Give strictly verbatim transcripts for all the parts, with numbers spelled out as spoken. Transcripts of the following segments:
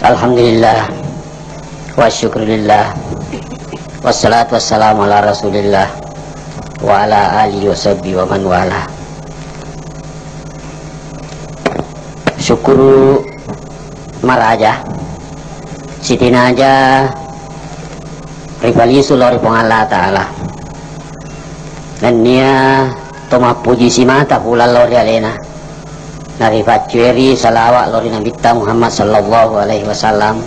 Alhamdulillah, wa syukrulillah, wassalatu wassalamu ala rasulillah, wa ala alihi wa sahbihi wa man wala. Syukuru maraja, sitinaja ripalisu lao ri Puang Allah Ta'ala. Nennia to mappuji simata pulang lao ri alena, narifaccueri salawa lao ri Nabitta Muhammad sallallahu alaihi wasallam.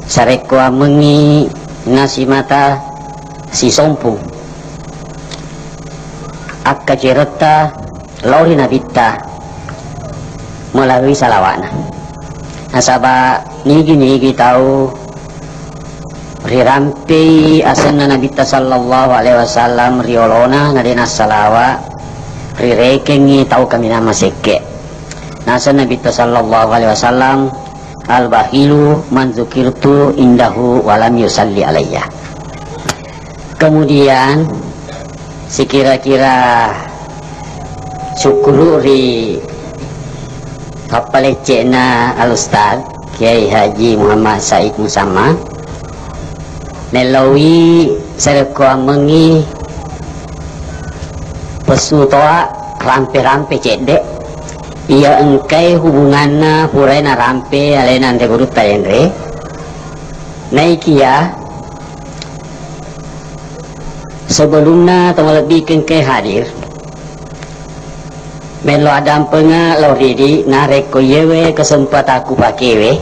Sarekkoammengngi nasimata sisompung akkaceretta lao ri Nabitta melalui salawa'na. Nasaba nigi-nigi tau rirampei asenna Nabitta sallallahu alaihi wasallam ri olona na de nassalawa, rirekengngi tau kaminang masekke. Naseng Nabitta sallallahu alaihi wasallam, "Al-bakhilu man dzukirtu indahu wa lam yusalli alayya." Kemudian, sikira-kira syukuru ri pappalecce'na Al-Ustaz Kiai Haji Muhammad Said Musamma, nellaui sarekkoammengngi pessu toa rampe-rampe cedde, iya engkai hubunganna purae narampe alena Anre Gurutta Enre. Naikia sebelumna to malebbi engkai hadir, mello addampengeng lao ridi, narekko iyewe kesempatakku pakewe,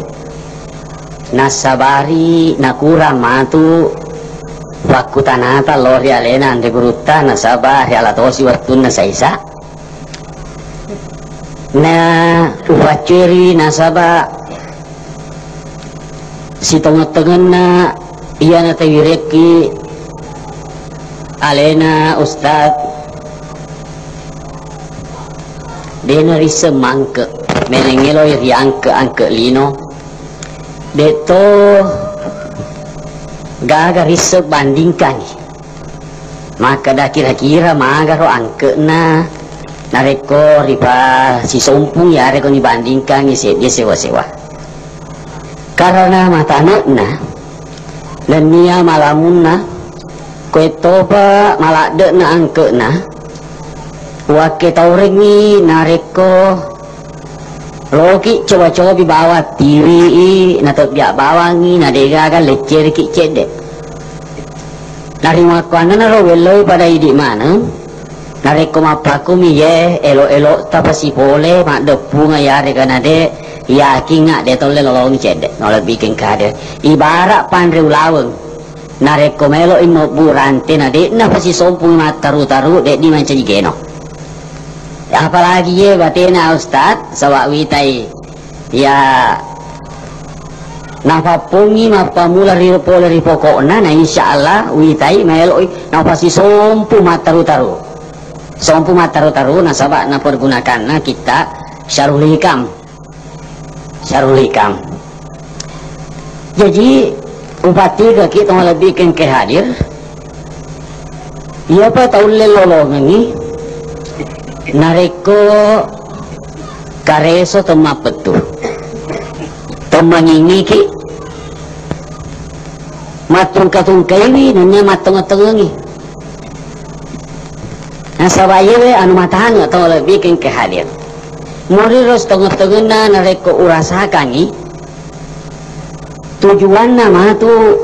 nassabari nakurang matu pakkutanata lao ri alena Anre Gurutta, nasaba riala tosi wettunna saisa. Na ufacceri nasaba sitongeng-tongenna iyana tawirekki alena Ustaz, dena risseng mangke, menengeloi riangke-angke lino, detto gaga risseng bandingkangi. Makkeda kira-kira magaro angke'na narekko ripasisompung, yareko nibandingkangngi seddi sewa-sewa. Karena matane'na nennia malamunna, koettopa maladde'na angke'na, wakketaurengngi narekko loki coba-cobi bawang tiwi i, natebbiak bawangngi, na degaga lecceriki cedde. Narimakkuannanaro welloi pada idi maneng, narekko mappakumi ye elo-elo tapasi pole maddeppungeng yarega nade yakinga de tolle lolongi cedde, nalebbikeng kade. Ibarat panre ulaweng, narekko melo i mebbu rante na de'na pasisompung mattaru-taru, de'di mancaji geno. Apalagi ye batena Ustaz, saba witai ya nafappongi mappamula ri pole ri pokokna, na insya Allah witai maeloi napasisompu mattaru-taru. Sompu mattaru-taru nasaba napergunakanna kitta Syarul Hikam. Syarul Hikam. Jaji, upatigaki to malebbi kengke hadir. Iyapa taulle lolongengngi narekko kareso temmappettu. Temmangingiki mattungka-tungkaiwi nennia mattonge-tongengi. Nasaba iyewe anu matange to lebbi kengke hadir. Muriro setengah-tengahna narekko urasakangi tujuanna matu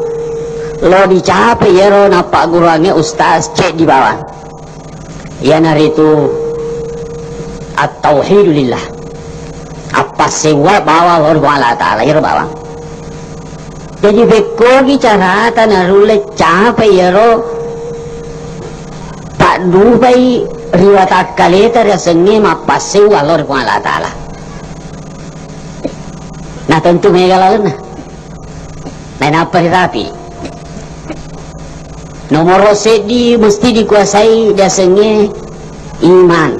lo dicapai iyaro nappagguruangnge ustaz ceddi bawang. Iyanaritu at-tauhidu lillah. Appassewwa bawang lao ri Puang Allah Ta'ala, iyaro bawang. Jaji, pekkogi carata narulle capai iyaro paddupai ri watakkaleta riasengnge mappassewwa lao ri Puang Allah Ta'ala. Na tentu mega lalenna. Nainappa rirapi. Nomoro seddi mesti dikuasai diasengnge iman,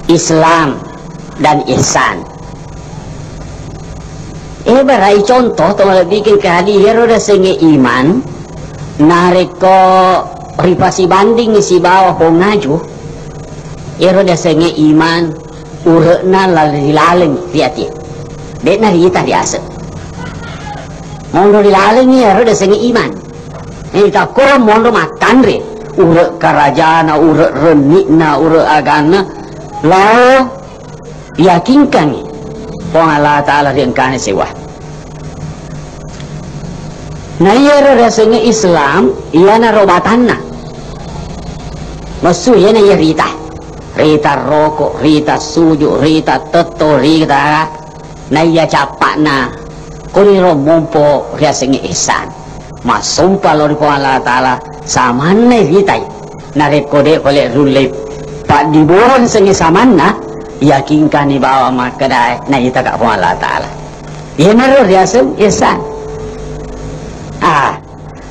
Islam, dan ihsan. Eh, barai contoh to malebbiking kehadi iyaro diasengnge iman, narekko ripasibanding sibawa pongaju, iyaro diasengnge iman, ure'na lal-, rilaleng ri ati. De'na rita riaseng. Monro ri lalengngi iyaro riasengnge iman. Naiya takkoro monro makkanre, ure karajana, ure renni'na, ure aganna, lao yakinkangngi Puang Allah Ta'ala ri engkana sewwa. Na iyaro riasengnge Islam, iyanaro batanna. Messu iyana iya rita. Rita roko, rita suju, rita tetto, rita naiya cappa'na, koniro mompo riasengnge ihsan. Massompa lao ri Puang Allah Ta'ala, samanna ritai. Narekko de' pale' riullei paddiboleng sengnge samanna, yakinkanni bawang makkedae naitaka Puang Allah Ta'ala. Iyanaro riaseng ihsan. Ah,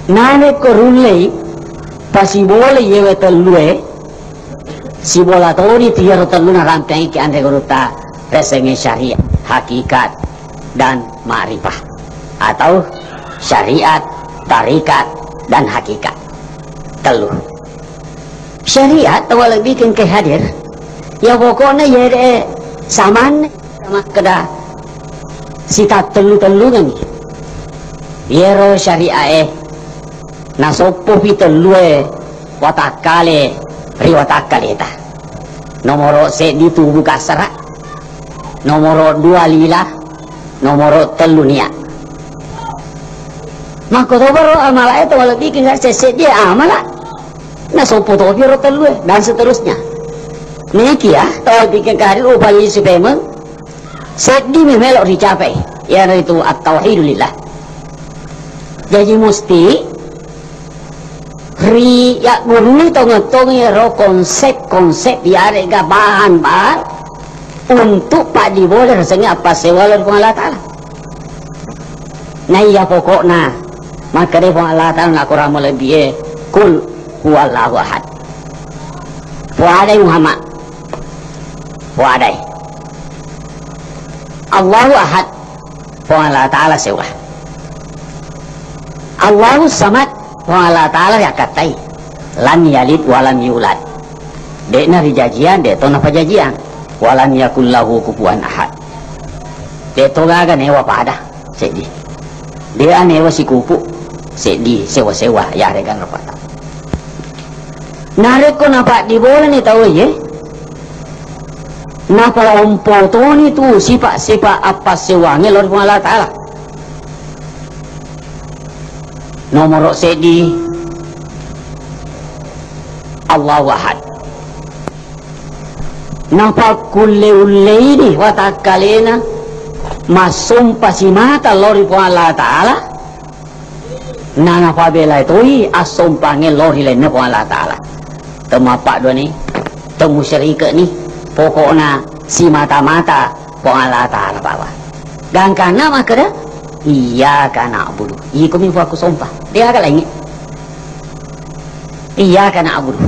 narekko riullei pasibolei yewe tellue, sibola toni tu iyaro tellu narampeangki anre gurutta, riasengnge syariat, hakikat, dan ma'rifah, atau syariat, tarikat, dan hakikat. Tellu. Syariat tawalebbikeng ke hadir, ya pokokna yere samanne makkeda sitattellu-tellungengngi. Yero syariae nasoppopi tellue watakkale ri watakkaleta. Nomoro seddi tubu kassara, nomoro dua lila, nomoro tellu nia. Makkotoparo amalae tawalebbikeng sesseddi amala. Nasoppo topi ro tellue, dan seterusnya. Nikia tawalebbikeng ke hadir upallisu pemeng, seddi mi melo ricapai, iyanaritu at-tauhidu lillah. Jaji musti ri yaggurui tongeng-tongeng ro konsep-konsep yarega bahan-bahan untuk paddiboleng riasengnge appassewwa lao ri Puang Allah Ta'ala. Naiya pokokna makkeda Puang Allah Ta'ala nakoramo lebbie, "Qul huwallahu ahad." Puadai Muhammad. Puadai. Allahu ahad. Puang Allah Ta'ala sewwa. Allahu samad. Puang Allah Ta'ala riakkattai. Lam yalid walam yulad. De'na rijajiang, de'to napajajiang. Walam yakul lahu kufuwan ahad. De'to gaga newa pada seddi. De'a newa sikupu seddi sewa-sewa yarega napata. Narekko napaddibolani tauwe, napaompo toni tu sipa-sipa appassewwangnge lao ri Puang Allah Ta'ala. Nomoro seddi, Allahu Ahad. Napakkulle-ulleini watakkalena massompa simata lao ri Puang Allah Ta'ala, nanapabelai toi assompangnge lao ri lainna Puang Allah Ta'ala. Temappadduani, temusyirikeni, pokokna simata-mata Puang Allah Ta'ala bawang. Gangkanna makkeda, "Iyyaka na'budu." Iko mi fuakku sompa. De'gaga laingnge. Iyyaka na'budu.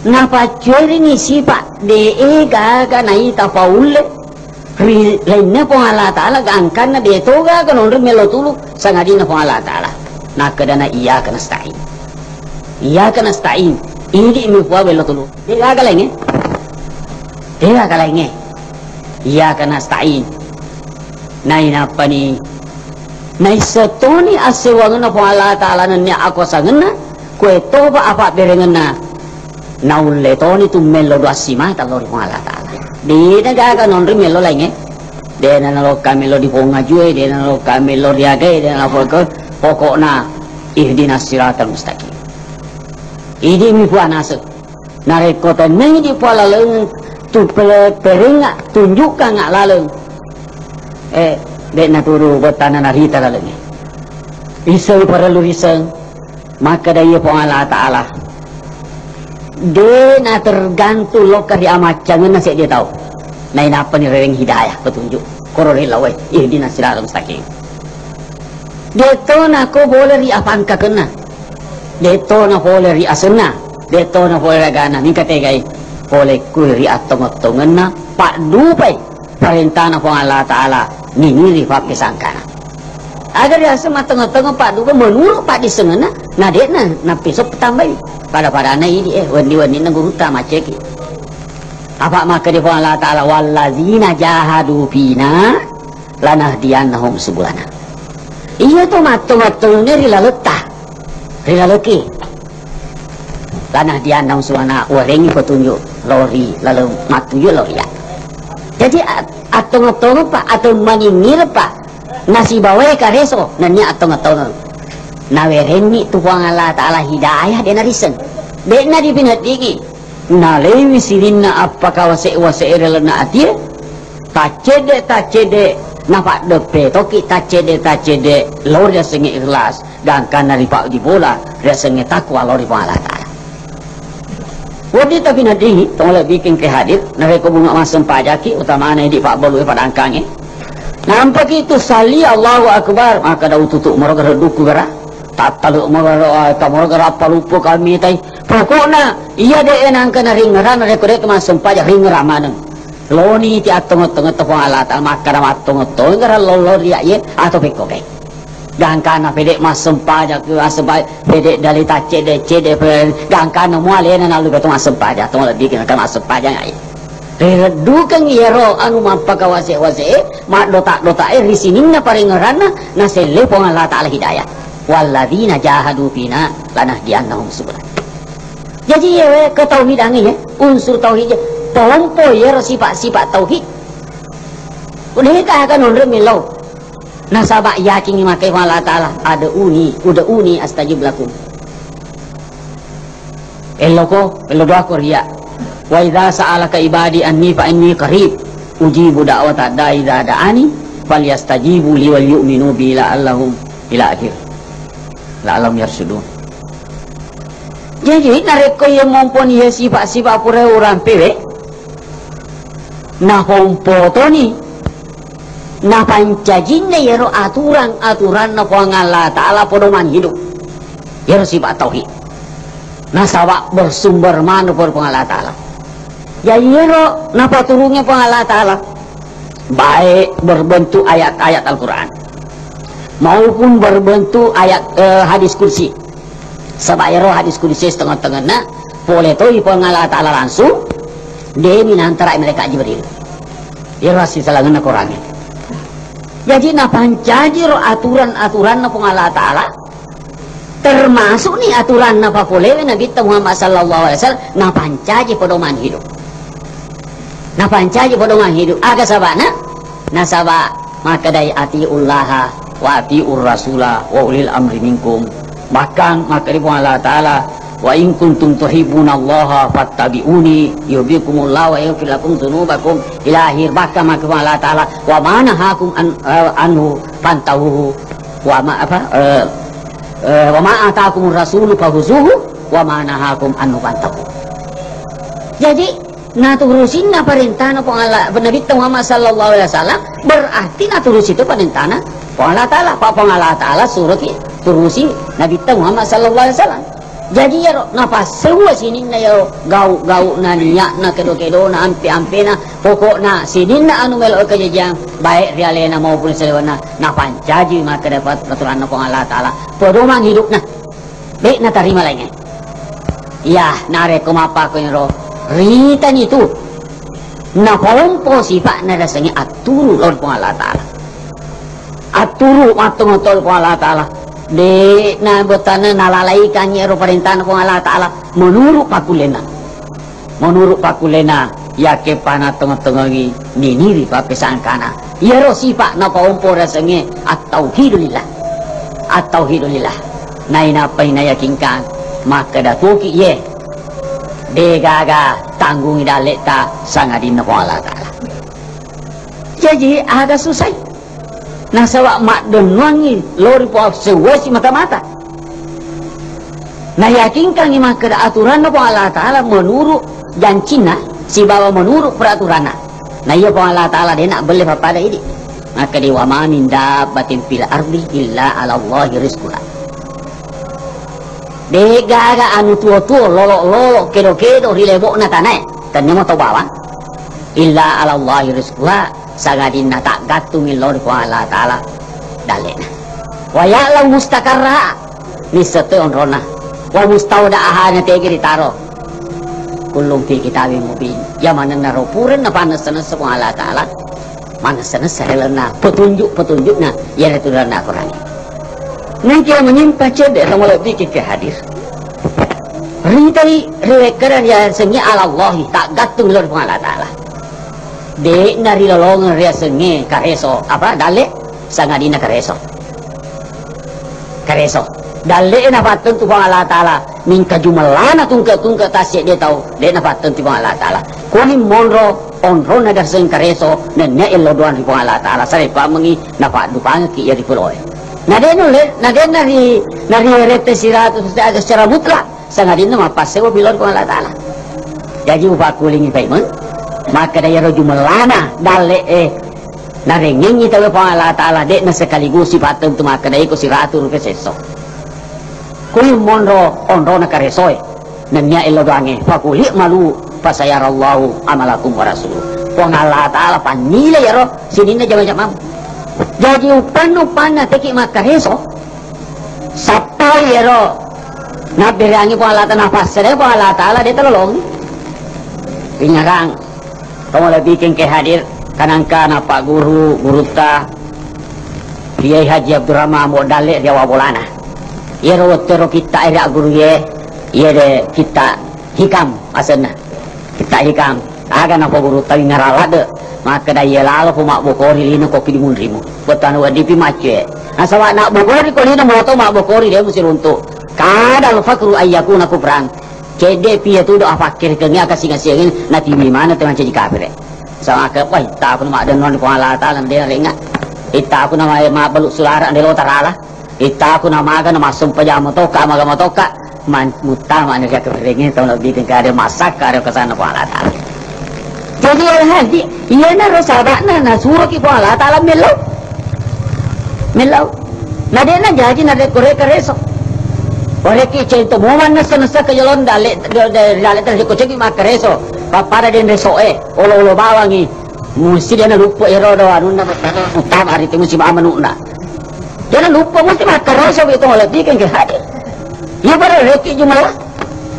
Napaccueringi sipa de'e gaga naita paulle ri lainna Puang Allah Ta'ala, gangkanna de'to gaga nonroi mello tulu sangadinna Puang Allah Ta'ala. Nakkedana, "Iyyaka nasta'in." Iyyaka nasta'in. Idi mi fuang mello tulu. De'gaga laingnge. De'gaga laingnge. Iyyaka nasta'in. Nainappani naisseng toni assewwangenna Puang Allah Ta'ala nennia akuasangenna, kuetopa apabberengenna, naulle toni tu mello dua simata lao ri Puang Allah Ta'ala. De'na gaga nonroi mello laingnge. De'na nalokka mello di pongajue, de'na nalokka mello riagae, de'na nalokka, pokokna ihdinas siratal mustaqim. Idi mi fuang naseng. Narekko tennengi di pualaleng tu pele-, perengnga, tunjukkangnga laleng. Eh, de'na turu bettana narita lalengnge. Iseng parellu riseng, makkeda iya Puang Allah Ta'ala. De'na tergantung lokka ri amaccangenna seddi tau. Nainappani rereng hidayah, petunjuk. Koro ri lawai, ihdinas siratal mustaqim. De'to nako pole ri apangkakenna. De'to na pole ri asenna. De'to na pole ri agana. Mingka tegai pole ku ri attongeng-tongenna, paddupai parentana Puang Allah Ta'ala, niniri pappesangkana. Aga riaseng mattongeng-tongeng padduka menurut paddissengenna, na de'na nappeso petambai. Pada-padana idi, eh, wenni-wenninna gurutta macceki. Apa makkeda Puang Allah Ta'ala, "Wallazina jahadu fina Lanahdiyannahum subulana. Iya to matto-mattongenna ri laletta, ri laleki. Lanahdiyannahum subulana, uwarengngi petunjuk lao ri laleng mattuju lao ri iya. Jadi, at-, attongeng-tongeng pa, atau maningngireng pa, nasibawae kareso, nennia attongeng-tongeng. Nawerenni tu Puang Allah Ta'ala hidayah, de narisseng. De naripeneddingi. Nalewi sininna appakawase-wase ri lalenna atie, taccedde-taccedde, napaddeppe toki taccedde-taccedde lao riasengnge ikhlas, gangkanna ripabudi bola riasengnge takwa lao ri Puang Allah Ta'ala. Wedding tapeneddingi, tong lebbikeng ke hadir, narekko bunga massempajaki, utamana idi pabbalu e padangkangnge. Nampaki tu salli Allahu Akbar, makkeda ututu moro gare dukku gara. Tattalu moro, ah, tamoro gara paluppo kami tai. Pokokna iya de nangka naringngerang, narekko de massempajang ringngerang maneng. Loni ti attongeng-tongeng Puang Allah Ta'ala, makkeda mattongeng-tongeng gara lao-lao ri iya atau pekko kai. Gangkana pede massempajang, massempajang, pede dali taccede-cede, pe-, gangkana mualena nalu beto massempajang, tong lebbikeng ke massempajang ai. Rireddukeng iyaro anu mappakawase-wase, maddota-dota e ri sininna parengngeranna, naselle Puang Allah Ta'ala hidayah. Walladzina jahadu fina lanahdiyannahum subulana. Jaji, yewe ketauhidangnge, ye, unsur tauhid, ye, palompo iyaro sifat-sifat tauhid. Udah ka kan onreng melo. Nasaba yakin makkeda Puang Allah Ta'ala, "Ad'uni, ud'uni astajib lakum." Elloko, ello doako ria. "Wa idza sa'alaka ibadi anni fa inni qarib, ujibu da'wata da'i idza da'ani, falyastajibu li wal yu'minu bi la'allahum," ila akhir. "La'allahum yarsyudun." Jadi, narekko iya momponi iya sifat-sifat pura urampewe, napompotoni, napancajinna iyaro aturan-aturanna Puang Allah Ta'ala pedoman hidup. Iyaro sifat tauhid. Nasaba bersumber manu pada Puang Allah Ta'ala. Jadi iyaro napaturungi Puang Allah Ta'ala, baik berbentuk ayat-ayat Al-Quran maupun berbentuk ayat, eh, hadis kursi. Saba iyaro hadis kursi setengah-tengahna, pole toi Puang Allah Ta'ala langsung, demi nantara malaikat Jibril. Iyaro sisalangenna Quran. Jadi napancaji ro aturan-aturanna Puang Allah Ta'ala, termasuk ni aturanna papolewe Nabitta Muhammad sallallahu alaihi wasallam, napancaji pedoman hidup. Napancaji pedoman hidup. Aga sabana? Nasaba makkedai, "Atiullaha wa atiur rasula wa ulil amri minkum." Bahkan makkedai Puang Allah Ta'ala, "Wa in kuntum tuhibbunallaha fattabi'uni yuhibbukumullah wa yaghfir lakum dzunubakum," ila akhir. Bahkan makkedai Puang Allah Ta'ala, "Wa ma nahakum an-, eh, anhu fantahuhu, wa ma, apa, eh, eh, wa ma atakumur rasulu fahuzuhu, wa ma nahakum anhu fantahu." Jadi, naturusinna parentana Puang Allah, Nabitta Muhammad sallallahu alaihi wasallam, berarti naturusi itu parentana Puang Allah Ta'ala. Pa Puang Allah Ta'ala suruh ki turusi Nabitta Muhammad sallallahu alaihi wasallam. Jadi iyaro napassewwa sininna iyaro gau-gauna, niatna, kedo-kedona, ampe-ampena, pokokna sininna anu melo kejajang, baik ri alena maupun saliwenna, napancaji makkeda pat-, aturanna Puang Allah Ta'ala. Pedoman hidupna. De natarima laingnge. Iya, narekko mappakoniro, ritani tu. Napolompo sifa'na riasengnge atturu lao ri Puang Allah Ta'ala. Atturu mattongo-tongo ri Puang Allah Ta'ala. De na bettana nalalaikangngi ero parentana Puang Allah Ta'ala menurut pakkullena. Menurut pakkullena, yakke pana tongo-tongongi niniri pappesangkana. Iyaro sifa napolompo riasengnge at-tauhidu lillah. At-tauhidu lillah. Nainappai nayakinkan makkeda toki iye, de gaga tanggungi dalleta sangadinna Puang Allah Ta'ala. Jaji aga susai. Nasaba maddennuangngi lao ri Puang seuwasi mata-mata. Nayakinkangngi makkeda aturanna Puang Allah Ta'ala menurut jancinna sibawa menurut peraturanna. Na iya Puang Allah Ta'ala de nabbelle pappada idi. Makkeda, "Wa ma min dabbatin fil ardi illa 'ala Allahi rizquha." De gaga anu tuo-tuo, lolo-lolo, kedo-kedo ri lebo'na tanae, tennemo tau bawang. Illa 'ala Allahi rizquha, sangadinna taggattungi lao ri Puang Allah Ta'ala dallena. Wa ya'lamu mustaqarraha, nisseng toi onrona. Wa mustaudaha, na tegi ritaro. Kullum fi kitabim mubin. Iya manenna ro pureng napannessa-nessa Puang Allah Ta'ala. Mangessa-ngessa ri lalenna petunjuk-petunjukna iyana tu lalenna Al-Qur'an. Nengke menyimpang cedde' tau malebbiki ke hadir. Ritai riwekkedan riasengnge ala Allahi, taggattung lao ri Puang Allah Ta'ala. De'na rilolongeng riasengnge kareso, apa, dalle', sangadinna kareso. Kareso. Dalle'e napattentu Puang Allah Ta'ala, mingka jumellana tungke-tungke tassedde tau, de' napattentu Puang Allah Ta'ala. Kuni monro, onronna riaseng kareso, nennia ello doang ri Puang Allah Ta'ala, sareppamengngi napaddupangekki iya ri puloe. Na de' nulle, na de' nari, nariwerette siratu secara mutlak, sangadinna mappassewa pi lao ri Puang Allah Ta'ala. Jaji upakkulingi paimeng, makkeda iyaro jumellana dalle'e narengngengngi tauwe Puang Allah Ta'ala, de'na sekaligus sipattentu makkeda iko siratu rupi sesso. Kuni monro onrona karesoe, nennia ello doangnge, fakuli malu fasayarallahu amalakum wa rasuluh. Puang Allah Ta'ala pannilai iyaro sininna jama-jamamu. Jaji uppanna-uppanna teki makkareso, sappai iyaro nabbereangngi Puang Allah Ta'ala, napassere Puang Allah Ta'ala, de' talolongi. Ringngarang. Tau malebbikeng ke hadir, kanangka napagguru gurutta Kiai Haji Abdurrahman Ambo Dalle ri Awa Bolana. Iyaro wettu ero kitta' e ri agguruye, iye de kitta' hikam asenna. Kitta' hikam. Aga napagurutta wingngarang ladde'. Makkeda iye lalo ko mabbokori lino ko ki di munrimu. Wettu anu weddipi maccoe. Nasaba' nabbokori ko lino moto mabbokori de' musiruntu'. Kada al-fakru ayyakuna kufran. Cedde' pi iya tudu afakkerekengnge, akasing-asingeng, natiwi maneng te mancaji kafire'. Samake, wah, ittaku na maddennuang ri Puang Allah Ta'ala, de' narengnga. Ittaku na ma-, mabbalu sulara', de' lo tarala. Ittaku na maga na massempajang motokka, maga motokka, man-, muttama ni ri akkafirengnge, tau lebbi kengkade massakka ri kasanna Puang Allah Ta'ala. Jadi, alhaji, iyanaro saba'na nasuroki Puang Allah Ta'ala mellau. Mellau. Na de'na jaji narekko reka reso. Warekki cento momang nessa-nessa kejolong dalle, dalle, dalle terus ko cegi makkareso. Pappada den reso e, olo-olo bawangi. Musti de'na luppo ero do anunna utama ari temu si manu'na. De'na luppo musti makkareso beto lebbi kan ke hadir. Iya pada reki jumlah.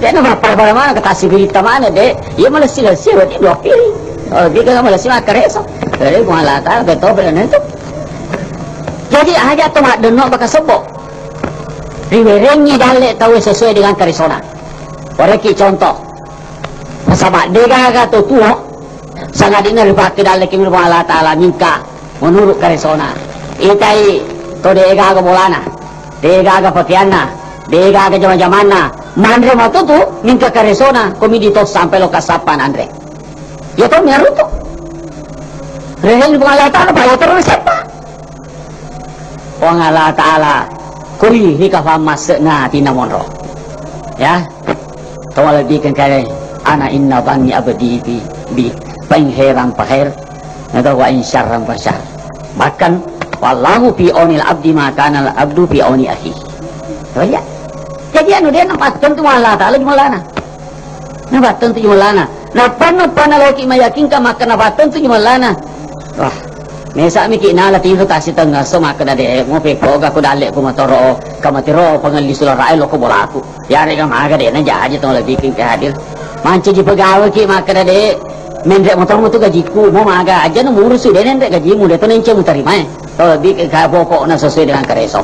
De'na mappara-para maneng, ke tassi biritta maneng, de'. Iya malessi-lessi, berarti dua kiri. Oh, dia kan malessi makkareso. Jadi, Puang Allah Ta'ala, betul, betul, itu. Jadi, aja to maddenno baka sebbo. Riwerengngi dalle' tau sesuai dengan karesona. Warekki contoh. Nasaba' de' gaga to tuo, sangadinna ripakke dalle' ki Puang Allah Ta'ala, mingka menurut karesona. Itai to de' gaga bolana, de' gaga pakeanna, de' gaga jama-jamanna, manre matu tu mingka karesona, komidi to sampai lo kasappa nanre. Ya to miarutu. Reheng Puang Allah Ta'ala, pa ya terus seppa. Puang Allah Ta'ala, kuri ri kafang masse'na atinna monro. Ya. Tau malebbikeng kale, ana inna dhanni abdi bi, bi. Paing khairang fa khair, nada wa in syarrang fa syarr. Bahkan, wallahu fi aunil abdi ma kana al abdu fi auni akhi. Coba lihat. Jadi anu de' napattentu Allah Ta'ala jumellana. Napattentu jumellana. Nappanna-panna loki mayakinka makka napattentu jumellana. Wah, mesa'mi ki nala tinro tassi tengngesso makkeda de' mo pekkoga ko dalle' ko motoro, kamatiro pangelli sulara'e loko bolaku. Yarega maga de'na jaji tong lebbi ki hadir. Mancaji pegawai ki makkeda de' menre' motor mutu gajiku, mo maga aja no murusu de' nenre' gajimu de' to nence mutarimae. Tong lebbi ki ka pokokna sesuai dengan kareso.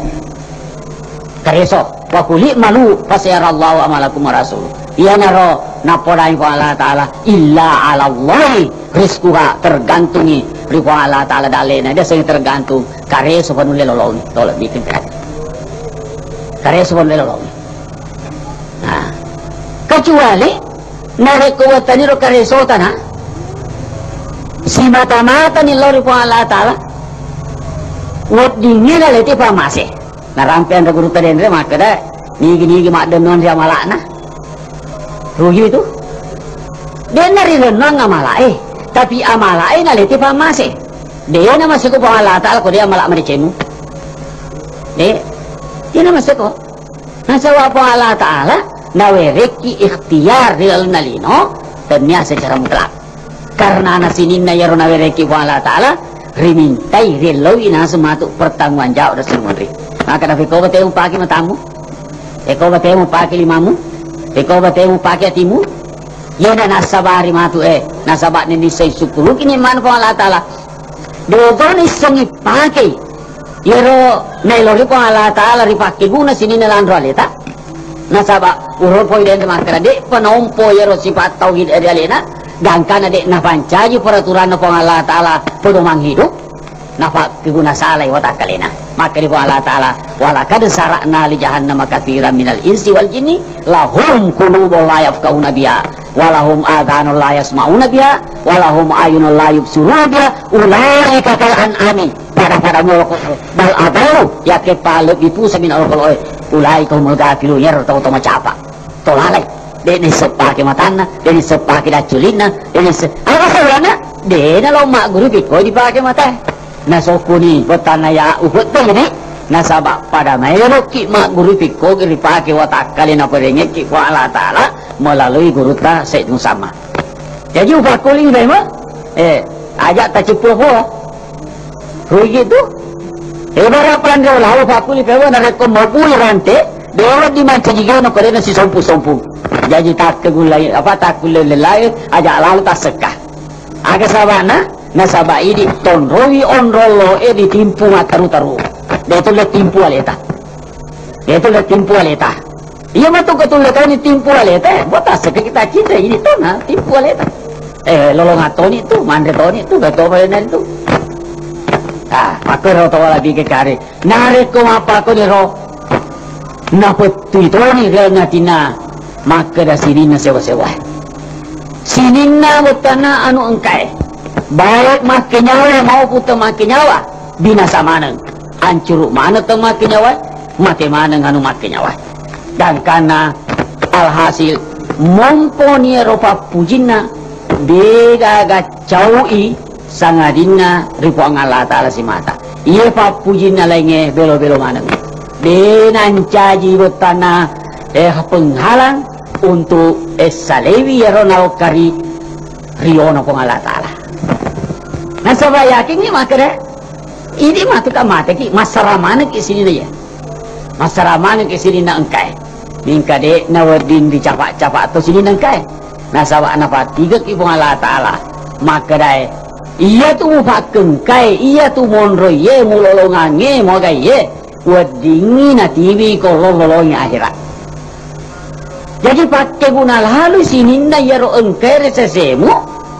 Kareso, wa qul i'malu fasayarallahu amalakum wa rasuluh. Iyanaro napodai Puang Allah Ta'ala, illa 'alallahi rizquha, tergantungi ri Puang Allah Ta'ala dallena, dia sing tergantung. Kareso panulle lolongi, tole bikin kareso. Kareso panulle lolongi. Nah, kecuali narekko wettaniro kareso tana, simata-matani lao ri Puang Allah Ta'ala, weddingnge naleti pamase. Narampe anre gurutta denre makkeda, nigi-nigi maddennuang ri amala'na. Rugi itu. Denna rirennuang amala'e, tapi amala'e nalete pammase. Dena maseko Puang Allah Ta'ala ko de amala madecemu. De, dena maseko. Nasaba Puang Allah Ta'ala nawerekki ikhtiar ri lalenna lino, tennia secara mutlak. Karena ana sininna iyaro nawerekki Puang Allah Ta'ala, rimintai, rielloi naseng matu pertanggung jawab ri munri. Maka nafi ko bate mupake matamu, eko bate mupake limamu, eko bate mupake atimu, iyana nassabari matu e, nasaba nenni sai sukkuruki nikmana Puang Allah Ta'ala. Dé' to naisseng ipakei iyaro naélori Puang Allah Taala ripakkéguna sininna lanro aléta. Nasaba urung poi dé' makkeda dé'pa naompo iyaro sipa' tauhid ri aléna, gangkana dé' napancaji peraturanna Puang Allah Taala pedoman hidup, napakkéguna salai watakkaléna. Makkeda Puang Allah Taala, "Walaqad zara'na li jahannama katsiran minal insi wal jinni, lahum qulubun la yafqahuna biha, walahum adhanun la yasma'una biha, walahum a'yunun la yubsiruna biha, ulaika kal an'ami." Pada-pada moloko, bal adallu, yakke palebbi pusa min alkoloe, ulaika humul ghafilun, iyaro tau-tau macapa. To lalai, dé' naisseng pake matanna, dé' naisseng pake dacculinna, dé' naisseng, apa saurana? Dé' nalo magguru pikko dipake matae. Nasokkuni bettanna ya upetteni, nasaba pada maélokki magguru pikko ripake watakkalé naparengekki Puang Allah Taala melalui gurutta Said Musamma. Jaji upakkuling daima, eh, aja tacippu pola. Rugi tu. Ibarat panré lao pakkuli pewa narékko mabui ranté, dewa di mancaji geno kodena si sompu-sompu. Jaji takkegullai, apa, takkullé lelai, aja lalu tassekka. Aga sabana, nasaba idi tonrowi onrollo e ditimpu mataru-taru. Dé' tulle timpu aléta. Dé' tulle timpu aléta. Iya matu ko tulle toni timpu aléta, eh, botas ke kita cinta ini tona timpu aléta. Eh, lolonga toni tu, manre toni tu, gato bayanari tu. Ah, makkero to wala bige kare. Narékko mappakoni ro. Napettui toni rialna tina makkeda sininna sewa-sewa. Sininna wettana anu engkae. Baik makkenyawa maupun teu makkenyawa, binasa maneng. Ancuru maneng teu makkenyawa, mate maneng anu makkenyawa. Gangkanna alhasil momponi ero pappujinna, degaga cau'i sangadinna ri Puang Allah Taala simata. Iye pappujinna laingnge belo-belo maneng. De nancaji wettana, eh, penghalang untuk, eh, salewi ero nalokkari riona Puang Allah Taala. Nasaba yakinni makkeda, idi matu ka mateki, massara manekki sininna iya. Massara manekki sininna engkae. Mingka de nawedding dicapa-capa to sininna engkae. Nasaba nafattigekki Puang Allah Taala. Makkedae, iyatu mupakkengkae, iyatu monroiye, mulolongangnge, muagaiye, weddingngi natiwi ko lolongi akhirat. Jadi pakkeguna lalui sininna iyaro engkae ri sesemu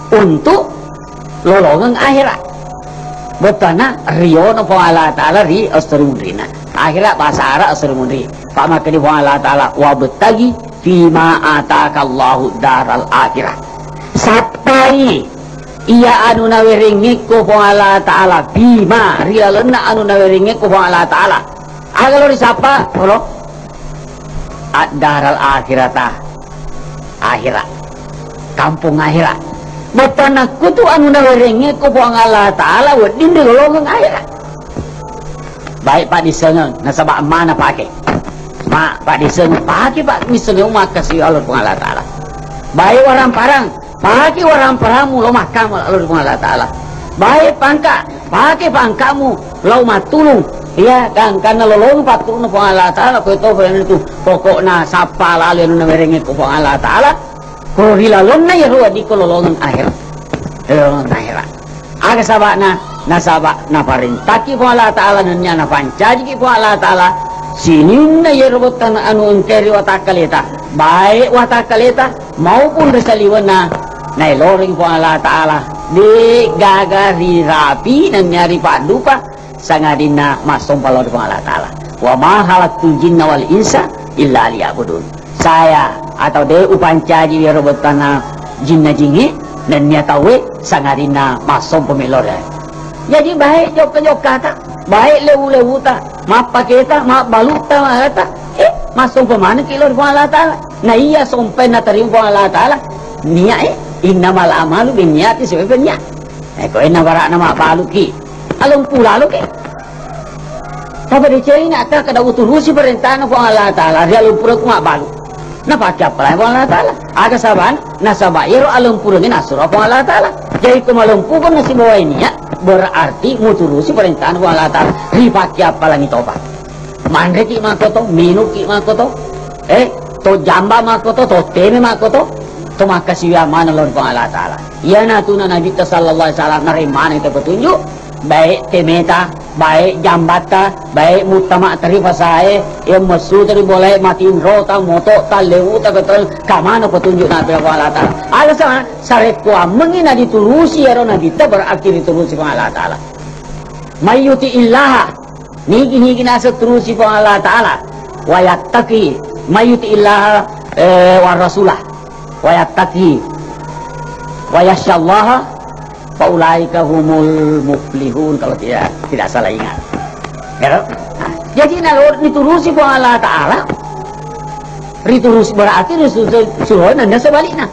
untuk lolongeng akhirat. Bettuanna riyono Puang Allah Taala ri esso ri munrinna. Akhirat bahasa Arab esso ri munri. Pamakkedi Puang Allah Taala, "Wabtaghi fima ataka Allahu daral akhirah." Sappai iya anu nawerengngekko Puang Allah Taala, fima, ri lalenna anu nawerengngekko Puang Allah Taala. Aga lo risappa, olo? Ad-daral akhirata. Akhirat. Kampung akhirat. Bettuanna kutu anu nawerengnge ko Puang Allah Taala wedding ri lolongeng akhirat. Baik paddissengeng, nasaba mana pake. Ma, paddissengeng, pake, Pak, missengeng makkasi Allah Puang Allah Taala. Baik warang-parang, pake warang-parangmu lo makkamo lao ri Puang Allah Taala. Baik pangka, pake pangkamu lao mattulung. Iya, gangkanna lolong pattulungna Puang Allah Taala, koe to, koe tu. Pokokna sappa lalu anu nawerengnge ko Puang Allah Taala, ko ri lalonna iyaro weddikko lolongeng akhirat. Lolongeng akhirat. Aga saba'na? Nasaba naparentaki Puang Allah Taala nennia napancajiki Puang Allah Taala sininna iyaro bettuanna anu engkae ri watakkaleta, baik watakkaleta maupun ri saliwenna naeloreng Puang Allah Taala, de gaga rirapi nennia ripaddupa sangadinna massompa lao ri Puang Allah Taala. Wa ma khalaqtul jinna wal insa illa liya'budun. Saya atau de upancaji iyaro bettuanna jinna jingnge nennia tauwe sangadinna massompa melo ri. Jadi baik jokka-jokkata, baik lewu-lewuta, mappaketa, mabbalutta, magata, eh, massompa manekki lao ri Puang Allah Taala. Na iya sompai natarima Puang Allah Taala, niat, eh, innamal a'malu binniyati, sesuai niat. Eh, ko enna bara'na mabbaluki, alompu laloki. Tapi decengi nak kada uturusi perintahna Puang Allah Taala, ri alompureku mabbalu. Napake appalang Puang Allah Taala. Aga sabana, nasaba iyaro alompurengnge nasuro Puang Allah Taala. Jadi ko malompuko nasibawai niat, berarti muturusi perintahna Puang Allah Taala. Ripake appalangi topa. Manreki makkoto, minuki makkoto, eh, to jamba makkoto, to teme makkoto, to makkasiwiang maneng lao ri Puang Allah Taala. Iyana tuna Nabitta sallallahu alaihi wasallam naremmana ita petunjuk, Baik temeta, baik jambatta, baik muttama teri fasae, yang messu teri boleh matinrota, motota, lewuta, betul, kamana petunjuk Nabi Allah Ta'ala. Alasan, sarekko ammengi na diturusi ero Nabitta, berarti diturusi Puang Allah Ta'ala. Mayyuti illaha, nigi-nigi naseng turusi Puang Allah Ta'ala. Wayattaki, mayyuti illaha, eh, wa rasulah. Wayattaki, wayasyallaha, faulaika humul muflihun, kalau tidak, tidak salah ingat. Ya, toh? Nah, jadi nalo diturusi Puang Allah Ta'ala, diturusi berarti disuruh, suruh nanda sebaliknya.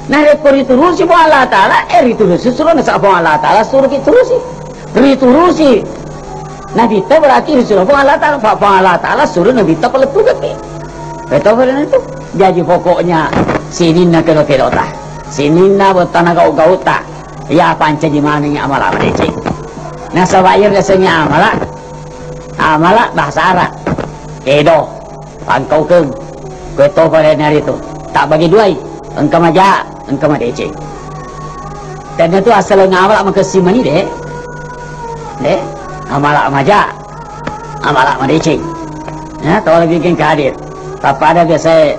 Nah, rekko diturusi Puang Allah Ta'ala, eh, diturusi suruh nasa Puang Allah Ta'ala suruh kita turusi. Diturusi Nabitta berarti disuruh Puang Allah Ta'ala, Puang Allah Ta'ala suruh Nabitta palettugaki. Betul, betul itu. Jadi pokoknya sininna kedo-kedota, sininna bettana gau-gauta, ya pancaji manengi amala madeceng. Nasaba iya biasanya amala, amala bahasa Arab. Kedo, pangkaukeng, kue tofa dan hari itu. Tak bagi duai, engka maja, engka madeceng. Dan itu asal amala makessing mani de. De, amala maja, amala madeceng. Ya, tau lagi geng kadir. Tapi ada biasa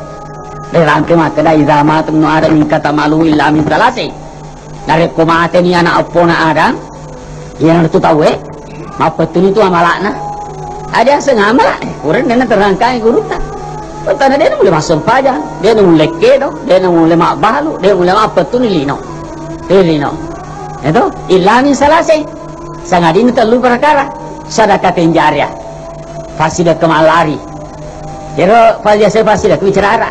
rerangke makkeda, "Idza mata ibnu Adam inqata'a amaluhu illa min tsalasi." Narekko mateni anak eppona Adam, iyanaritu tauwe, mappettuni tu amala'na. Ada aseng amala, eh, kurang dena terangkai gurutta. Pertama dena mulai massempajang, dena mulai kedo, dena mulai mabbalu, dena mulai mappettuni lino. Eh, lino. Itu, illa min tsalasi. Sangadinna tellu perkara. Sadaqatin jariyah. Passidekka mallari. Ero biasa passidekka bicara ara.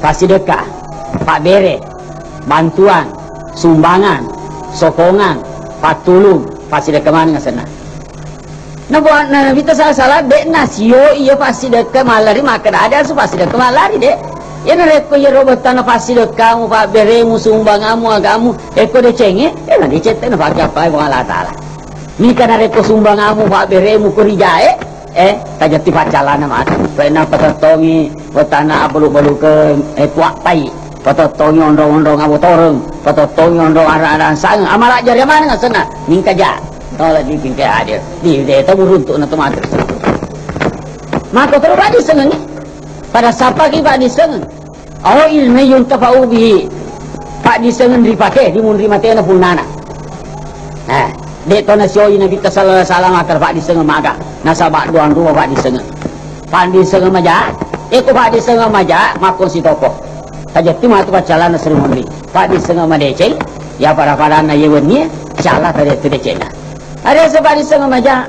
Passidekka, pabbere, bantuan, sumbangan, sokongan, pattulung, passidekka maneng asenna. Na buat na Nabitta sallallahu alaihi wasallam, de'na sio iya passidekka mallari makkeda ada asu passidekka mallari de. Iya narekko iyaro bettana passidekkamu, pabberemu, sumbangamu, agamu, ekko decengnge, eh, na decette na pake appai Puang Allah Ta'ala. Mika narekko sumbangamu, pabberemu, ko rijae, eh, tajetti paccalana matu. Penna patettongi, Wetana abbalu-balukeng, eh, kuappai. Patottongi onrong-onrong abotoreng, patottongi onrong arang-arang sangeng. Amala jari maneng asenna, mingka ja. Tole dipingke hadir. Di deta buruntuk na tomater. Maka terus paddisengeng. Pada sapa ki paddisengeng? Au ilmi yuntafa'u bihi. Paddisengeng ripake, di munri matena punnana. Nah, de to nasioi Nabitta sallallahu alaihi wasallam agar paddisengeng maga. Nasaba doang rupa paddisengeng. Paddisengeng maja, eko paddisengeng maja, makkong sitopo. Tajetti matu paccalana seri munri. Paddisengeng madeceng, ya pada-padanna ye wennie, insyaallah tajetti decenna. Ada sepaddisengeng maja.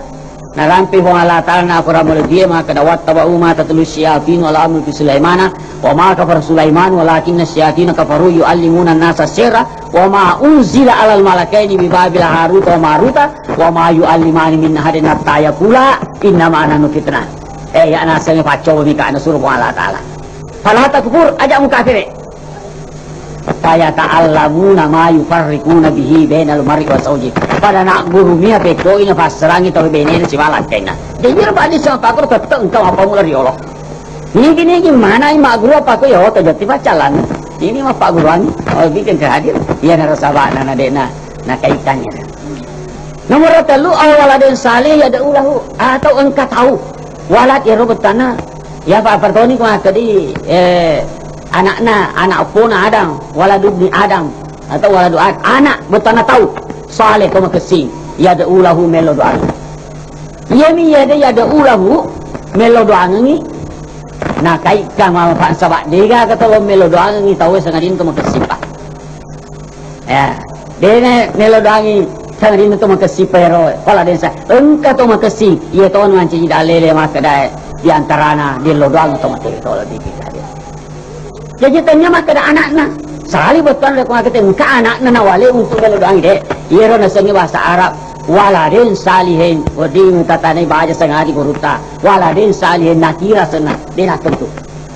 Narampe Puang Allah Ta'ala na akorang malebbi'e makkeda, "Wattaba'u ma tatlu syayatinu ala mulki Sulaimana, wa ma kafara Sulaiman, walakinna syayatina kafaru yu'allimuna nasa sihra, wa ma unzila alal malakaini bi Babila Haruta wa Maruta, wa ma yu'allimani min ahadin hatta yaqula innama nahnu fitnah." Eh, ya naseng paccoba mika nasuro Puang Allah Ta'ala. Fala takfur, aja mukafire. Fayata'allamuna ma yufarriquna bihi bainal mar'i wa zauji. Pada nagguru mia peddoi nafassarangi tau benena sibawa lakkainna. Jadi ro paddisengeng pakkoro tette engka mappamula riolo. Nigi-nigi manai magguru apa ko ya, oh, tajetti paccalana. Ini mappagguruangi. Oh, bikin ke hadir. Iya naro sabana na dena. Nah, kaitannya. Nomor tellu, au waladin salih yad'u lahu. Atau engka tau. Walad ero bettana. Ya, Pak Partoni ku makkedi, eh, anakna, anak pona Adam, waladubni Adam, atau waladu Ad-, anak bettana tau saleh to makessing, yad'u lahu melo doa. Iyami yade yad'u lahu melo doangengi, nakaikka mapang sabak dega kata melo doangengi tau sangadin to makessing, Pak. Ya, dene melo doangi sangadinna to makessing pa ero, pala densa. Engka to makessing, iya to mancaji dalele makkedae di antarana dillo doang to mate to lebih kita dia. Jadi tanya makkeda anakna. Sali betuan le ko makkeda engka anakna nawale untuk melo doangi de. Iyero nasengi bahasa Arab. Waladin salihin, wedding tatanai baja sangadi gurutta. Waladin salihin nakira senna, de natentu.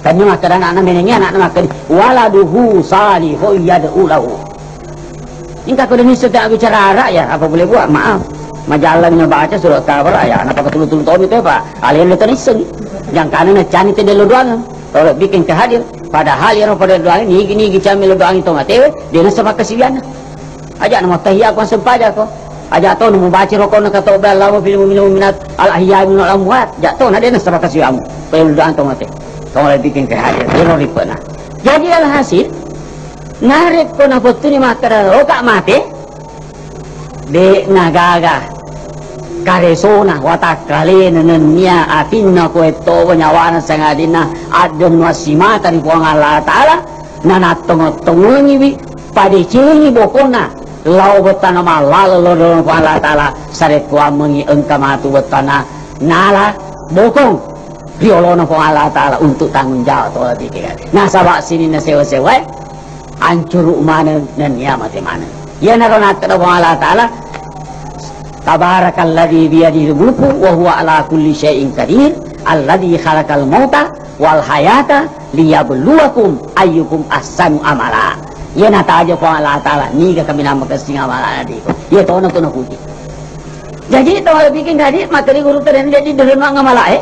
Tennia makkeda anakna menengngi, anakna makkeda, "Waladuhu salihun yad'u lahu." Engka ko demi setiap bicara arah ya, apa boleh buat? Maaf. Majalan ngebaca surat kabar ya, anak pakai tulu-tulu tahun itu, Pak. Alien itu niseng. Jangkana na cani te delo doang. Kalau bikin kehadir, padahal ya pada doang nigi-nigi cami lo doang itu matewe, dia nasa pakai sibiana. Aja' na mattahiyya ko sempajako. Aja' to na mubaca rokona katoba Allahumma fil mu'minin mu'minat al ahya minal amwat. Aja' to na de' na sabaka siwamu. Payung doang to mate. Kamu lagi bikin kehadiran. Iro ripena. Jadi alhasil, narekko napettuni makkeda roka mate, de' nagaga karesona watakkalena nennia atinna koettowa nyawana sangadinna addennu assimata ri Puang Allah Ta'ala, nanattongeng-tongengiwi, padecengi bokonna lao bettana mallala lao ri Puang Allah Ta'ala, sarekkuammengi engka matu bettana nala bokong ri olona Puang Allah Ta'ala untuk tanggung jawab tola bikin. Nasaba sininna sewa-sewae, ancuru maneng nennia mate maneng. Iyanaro nakkeda Puang Allah Ta'ala, tabarakalladzi biyadihil mulku wa huwa ala kulli syai'in qadir, alladzi khalaqal mauta wal hayata liyabluwakum ayyukum ahsanu amala. Iya nataja Puang Allah Ta'ala, niga kaminang makessing amalana diko. Iya tona tu napuji. Jaji tau bikin tadi materi guru tadi jadi dulu nang amala eh.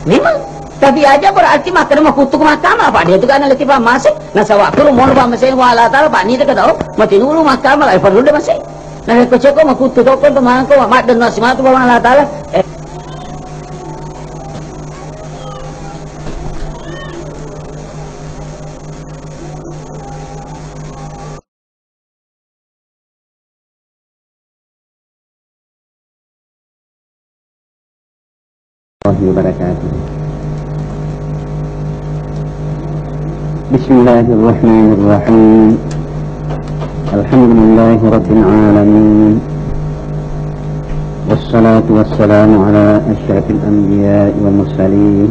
Memang. Tapi aja berarti makkeda makuttu makkamala, Pak. Dia tu kan lagi pamase. Nasaba kuru mono pamase wa Allah Ta'ala, Pak. Ni tak tahu. Mati dulu makkamala, eh, perlu dia masih. Nah, ko ceko makuttu toko to mangko, madden nassimatu Puang Allah Ta'ala. Eh. Warahmatullahi wabarakatuh. Bismillahirrahmanirrahim. Alhamdulillahi rabbil alamin. Wassalatu wassalamu ala asyrafil anbiya'i wal mursalin,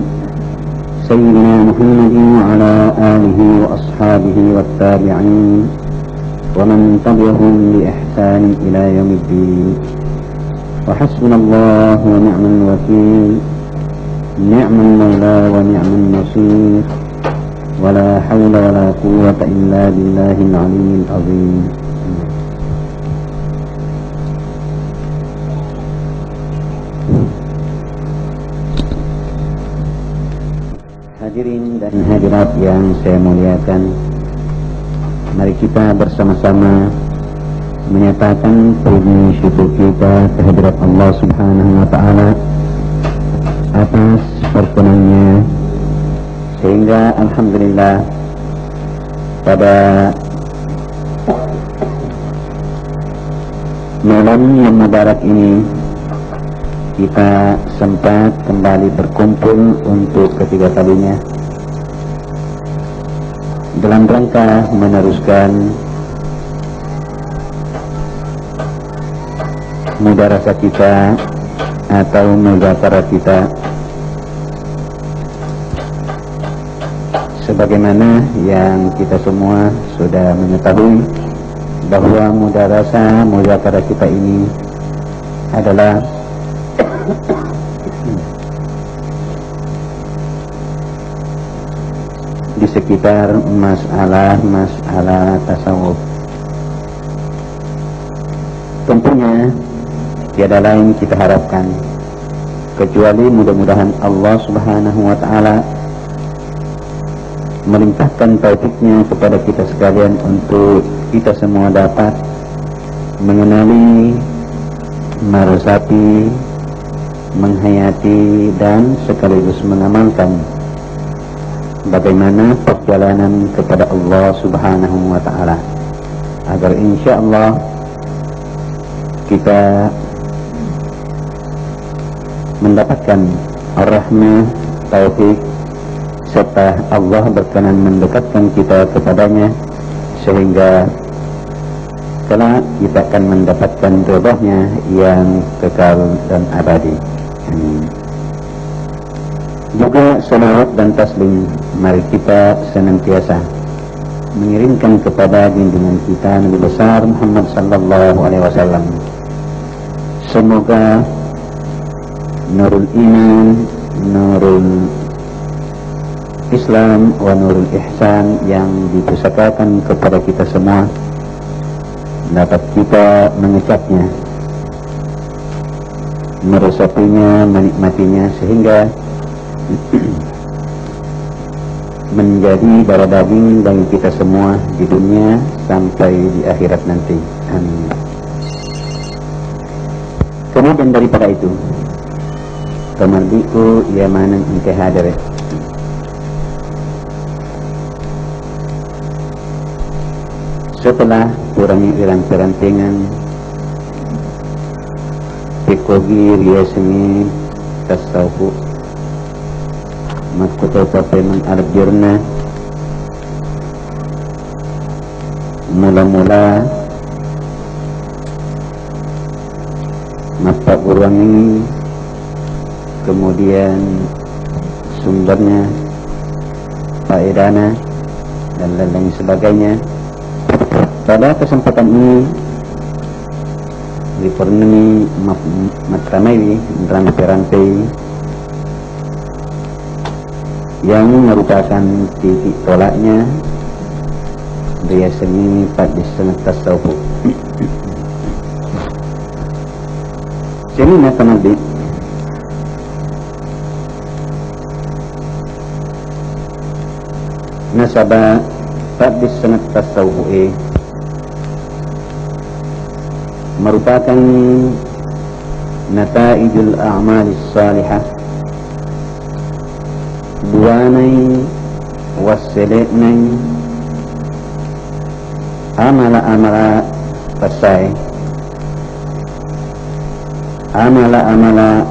sayyidina Muhammadin wa ala alihi wa ashabihi wat tabi'in, wa man tabi'ahum bi ihsanin ila yaumiddin. Wa hasbunallahu wa ni'mal wakil, ni'mal maula wa ni'mal nasir. Wala haula wala quwwata illa billahil aliyyil azim. Hadirin dan hadirat yang saya muliakan, mari kita bersama-sama menyatakan puji syukur kita kehadirat Allah Subhanahu wa Ta'ala atas perkenannya, sehingga alhamdulillah pada malam yang mubarak ini kita sempat kembali berkumpul untuk ketiga kalinya dalam rangka meneruskan mudarasah kita atau muzakara kita. Sebagaimana yang kita semua sudah mengetahui bahwa mudarasah muzakara kita ini adalah di sekitar masalah-masalah tasawuf. Tentunya tiada lain kita harapkan kecuali mudah-mudahan Allah Subhanahu wa Ta'ala melimpahkan taufiknya kepada kita sekalian untuk kita semua dapat mengenali, meresapi, menghayati, dan sekaligus mengamalkan bagaimana perjalanan kepada Allah Subhanahu wa Ta'ala, agar insya Allah kita mendapatkan rahmah, taufik, serta Allah berkenan mendekatkan kita kepadanya, sehingga kelak kita akan mendapatkan ridhonya yang kekal dan abadi. Amin. Juga salawat dan taslim mari kita senantiasa mengirimkan kepada junjungan kita Nabi besar Muhammad sallallahu alaihi wasallam. Semoga nurul iman, nurul Islam, wa nurul ihsan yang dipusakakan kepada kita semua dapat kita mengecapnya, meresapinya, menikmatinya, sehingga menjadi darah daging bagi kita semua di dunia sampai di akhirat nanti. Amin. Kemudian daripada itu, tomadiku iya maneng engka hadere. Setelah kurangi ri rante-rantengan, pekkogi riasengngi tasawuf. Makkutopa pemeng alebirna, mula-mula mappagguruangngi, kemudian sumbernya, faedahna, dan lain-lain sebagainya. Pada kesempatan ini, ripurenni map-, mattamaiwi rante-rantei yang merupakan titik tolaknya riasengngi paddissengeng tasawuf. Sininna tomabbi, nasaba paddissengeng tasawuf e merupakan nataijul a'malis salihah, buanai wassele'nai amala-amala essae, amala-amala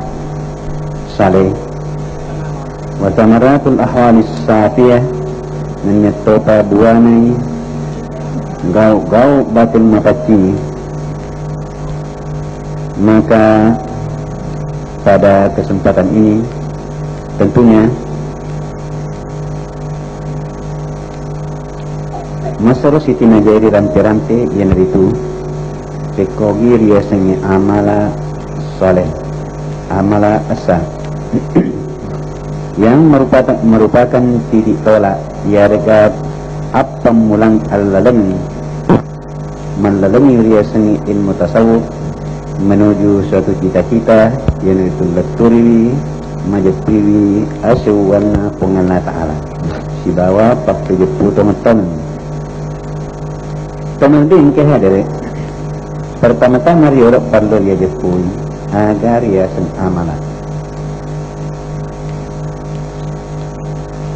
saleh, wa thamaratul ahwalis safiyah, nennia topa buanai gau-gau batin mapaccingi. Maka pada kesempatan ini, tentunya masero sitinajai ri rante-rante, iyanaritu pekkogi riasengnge amala saleh, amala essa, yang merupakan, merupakan titik tolak, iyarega appammulang allaleng mallalengi riasengngi ilmu tasawuf menuju suatu cita-cita, iyanaritu letturiwi, majeppiwi asewwanna Puang Allah Ta'ala sibawa pakkajeppu tongeng-tongeng. Tomabbi engka hadere, pertama-tama riolo parellu riajeppui aga riaseng amala.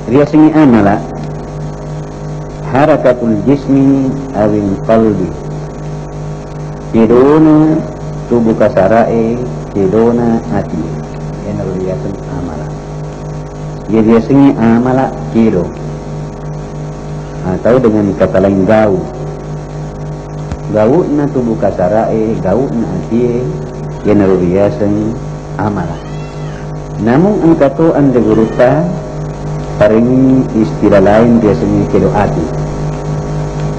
Riasengngi amala harakatul jismi awil qalbi, kedona tubu kasara'e, kedona ati, iyanaro riaseng amala. Iya riasengngi amala kedo atau dengan kata lain gau. Gau'na tubu kasara'e, gau'na atie, iyanaro riaseng amala. Namun engka to anre gurutta parengngi istilah lain riasengnge kedo ati.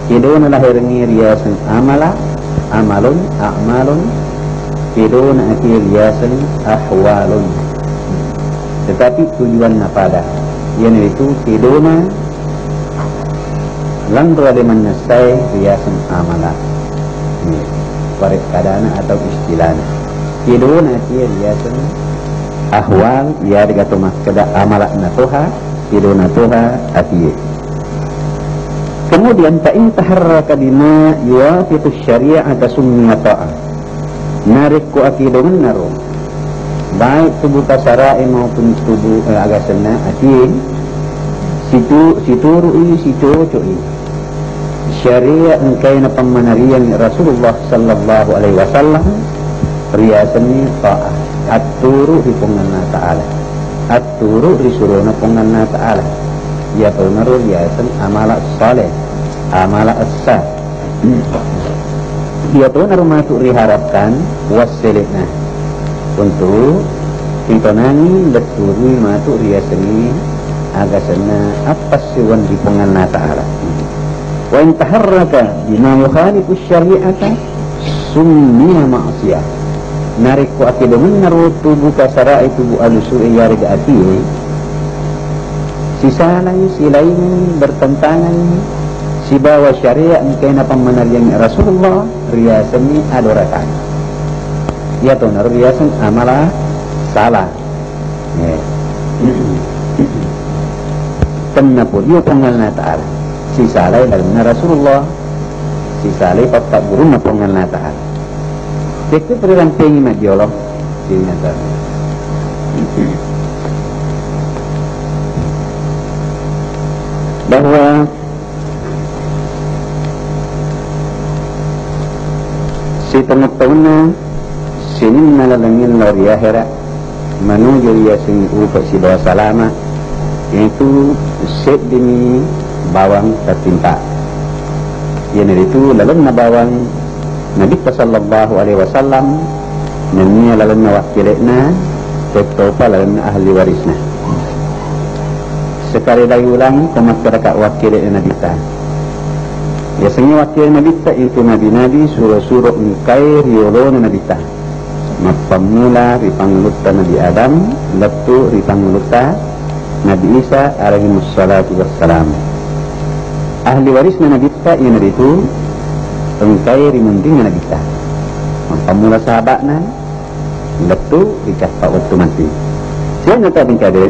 Kedona laherengnge riaseng amala, amalun, a'malun, kedona atie riaseng ahwalun. Tetapi tujuanna pada, iyanaritu kedona lanro ale mannessae riaseng amala. Iya, parekkadana atau istilahna. Kedona atie riaseng ahwal, iyarega to makkeda amala'na toha, kedona toha atie. Kemudian, fa in taharraka bima yuwafiqu syari'ata summiya ta'ah. Narekko akedongennaro, baik tubu kasara'e maupun tubu, eh, agasenna atie, situ-, situru'i, sicoco'i syariat engkae napammanariang Rasulullah sallallahu alaihi wasallam, riasenni ta'ah, atturu ri Puang Allah Ta'ala, atturu ri surona Puang Allah Ta'ala. Iyatonaro riaseng amala saleh, amala essa. Iyatonaro matu riharapkan wassele'na untuk ritonangi letturui matu riasengngi agasenna appassewang ri Puang Allah Ta'ala. Wa in taharraka bima yukhalifu syari'ata summiya ma'siyah. Narekko akedongennaro tubu kasara'e, tubu alusu'e, iyarega atie, sisalai, silaingi, bertentangan sibawa syariat engkae napammanariang Rasulullah, riasenni adorakang. Iyatonaro riaseng amala sala. Eh. Tenna polio Puang Allah Ta'ala. Sisalai lalenna Rasulullah. Sisalai pappaggurunna Puang Allah Ta'ala. Tekku perirampengi majjolo. Sehingga bahwa sitonget-tongenna sininna lalengngé lao ri ahera, manuju riaseng upe sibawa salama, iyanaritu seddimi bawang tattimpa. Iyanaritu lalenna bawang Nabitta sallallahu alaihi wasallam, nennia lalenna wakkele'na, tettopa lalenna ahli warisna. Sekali lagi ulangi, ko makkedaka wakkele'na Nabitta. Yasengnge wakkele Nabitta itu nabi-nabi, suro-suro engkae riolona Nabitta. Mappammula ri pangulutta Nabi Adam, lettu ri pangulutta Nabi Isa alaihi wassalatu wassalam. Ahli warisna Nabitta iyanaritu engkae ri munrinna Nabitta. Mappammula sahaba'na, lettu ri cappa wettu matti. Sianna tabi kade.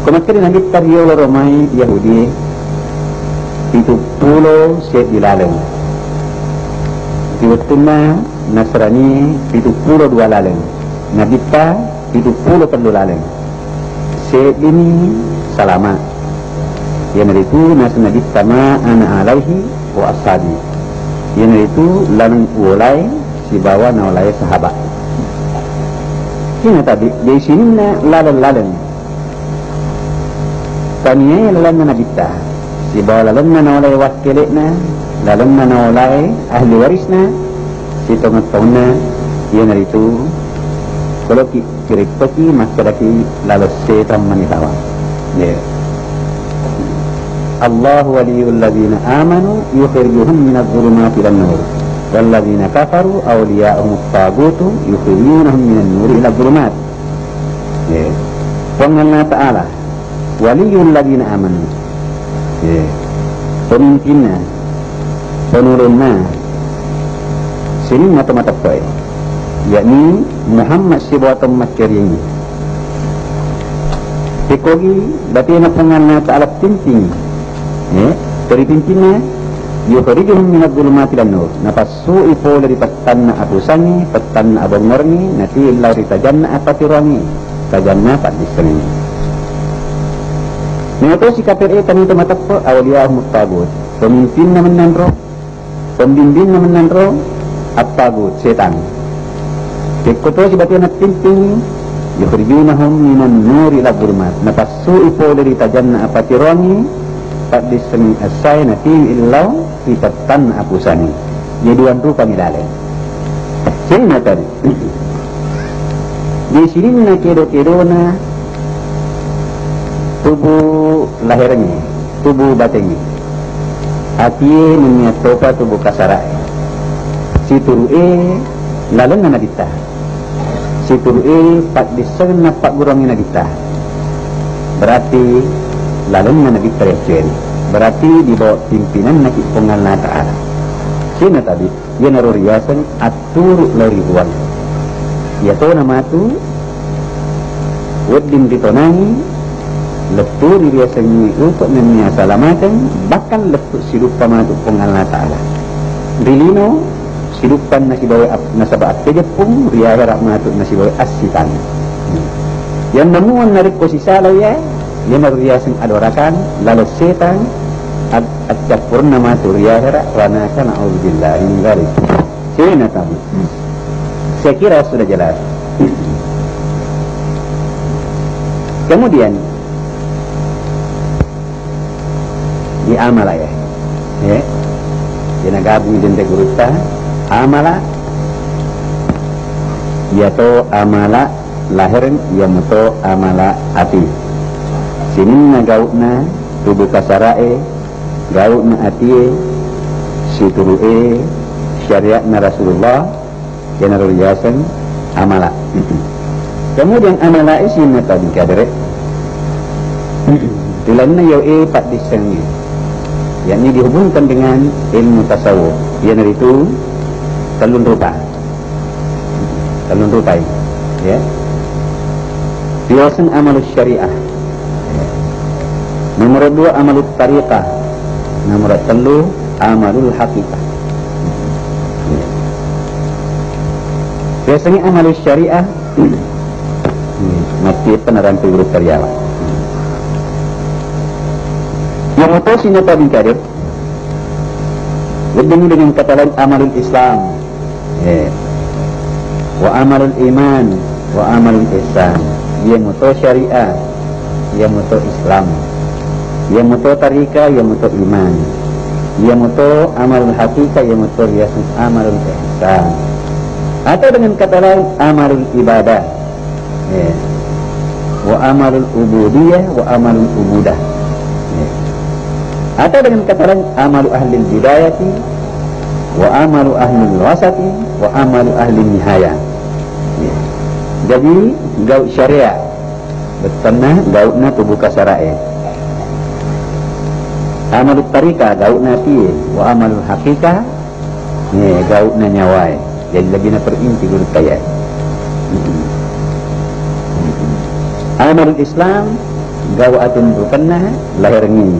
Ko makkeda Nabitta riolo ro mai Yahudi, pitu pulo seddi laleng. Ri wettunna Nasrani, pitu pulo dua laleng. Nabitta, pitu pulo tellu laleng. Seddimi salama. Iyanaritu naseng Nabitta, "Ma ana alaihi wa ashabi." Iyanaritu laleng uolai sibawa naolai sahaba. Ina tabi, jadi sininna laleng-laleng. Taniae lalenna Nabitta, sibawa lalenna naolai wakkele'na, lalenna naolai ahli warisna, sitongeng-tongenna, iyanaritu koloki cirittaki makkedaki laleng setang manitawa. Ya. Allahu waliyul ladzina amanu yukhrijuhum minadz dzulumati ilan nur. Walladzina kafaru awliya'uhumut taghutu yukhrijunahum minan nuri ilaz zulumat. Ya. Puang Allah Ta'ala, waliyul ladzina amanu. Ya. Pemimpinna, penolonna, sininna to mateppe'e, yakni Muhammad sibawa to makkeriangngi. Pekkogi batena Puang Allah Ta'ala pimpingi. Eh, tori pimpinna, yukhrijuhum minadz dzulumati ilan nur. Napassu'i pole ri pettanna apusangngi, pettanna abongngorengngi, natiwi lao ri tajanna apatiroangngi, tajanna paddissengengngi. Natosi kapere'e tania to mateppe', awliya'uhumut taghut. Pemimpinna mennanro, pembimbinna mennanro, at-taghut, setang. Pekko tosi batena pimpingi, yukhrijunahum minan nuri ilaz zulumat. Napassu'i pole ri tajanna apatiroangngi, paddissengengngi essae natiwi lao ri pettanna apusangngi. Jadi duanrupami laleng. Sininna tadi. Di sininna kedo-kedona tubu laherengnge, tubu batengnge. Atie nennia topa tubu kasara'e. Situru'e lalenna Nabitta. Situru'e paddissengenna pagguruangnge Nabitta. Berarti lalenna Nabitta riacceri. Berarti di bawah pimpinannaki Puang Allah Ta'ala. Sininna tadi. Iyanaro riaseng atturu lao ri Puang. Iyatona matu wedding ritonangi, lettu ri riasengnge upe nennia salamakeng, bahkan lettu siduppa matu Puang Allah Ta'ala. Ri lino siduppa nasibawai ap-, nasaba appejeppung, ri ahera matu nasibawai assitang. Iyanna muang narekko sisalai iya, iyanaro riaseng adorakang, laleng setang, ad-, accappurenna matu ri ahera, ranaka, na'udzubillah min dzalik. Sehingga tahu. Saya kira sudah jelas. Kemudian di amala ya. Ya. Dena gabung jente gurutta, amala, iyato amala lahereng, iyamuto amala ati. Sininna gau'na tubu kasara'e, gau'na atie, situru'e syariatna Rasulullah, iyanaro riaseng amala. Kemudian amala isi meta dikadere. Rilainna yo'e paddissengnge, yakni dihubungkan dengan ilmu tasawuf, iyanaritu tellung rupa. Tellung rupai, ya. Riaseng amalus syariah. Nomor dua, amalus tariqah. Nomor tellu, amalul haqiqah. Riaseng amalus syariah, mati penerantu guru karyawan. Yang moto sinata bingkadir, wedding dengan kata lain amalul Islam. Eh. Wa amalul iman, wa amalul ihsan. Iya muto syariah, iya muto Islam. Iya muto tarika, iya muto iman. Iya muto amalul haqiqah, iya muto riaseng amalul ihsan. Atau dengan kata lain, amalul ibadah. Eh. Wa amalul ubudiyah, wa amalul ubudah. Eh. Atau dengan kata lain, amalu ahlil bidayati, wa amalu ahlil wasati, wa amalu ahlil nihayah. Eh. Jadi, gau syariah, bettuanna gau'na tubuh kasara'e. Amalu tarika, gau'na atie, wa amalul haqiqah, eh, gau'na nyawae. Jadi lebih na perinci guru kaya. Amalul Islam, gau atunrukenna lahirengngi.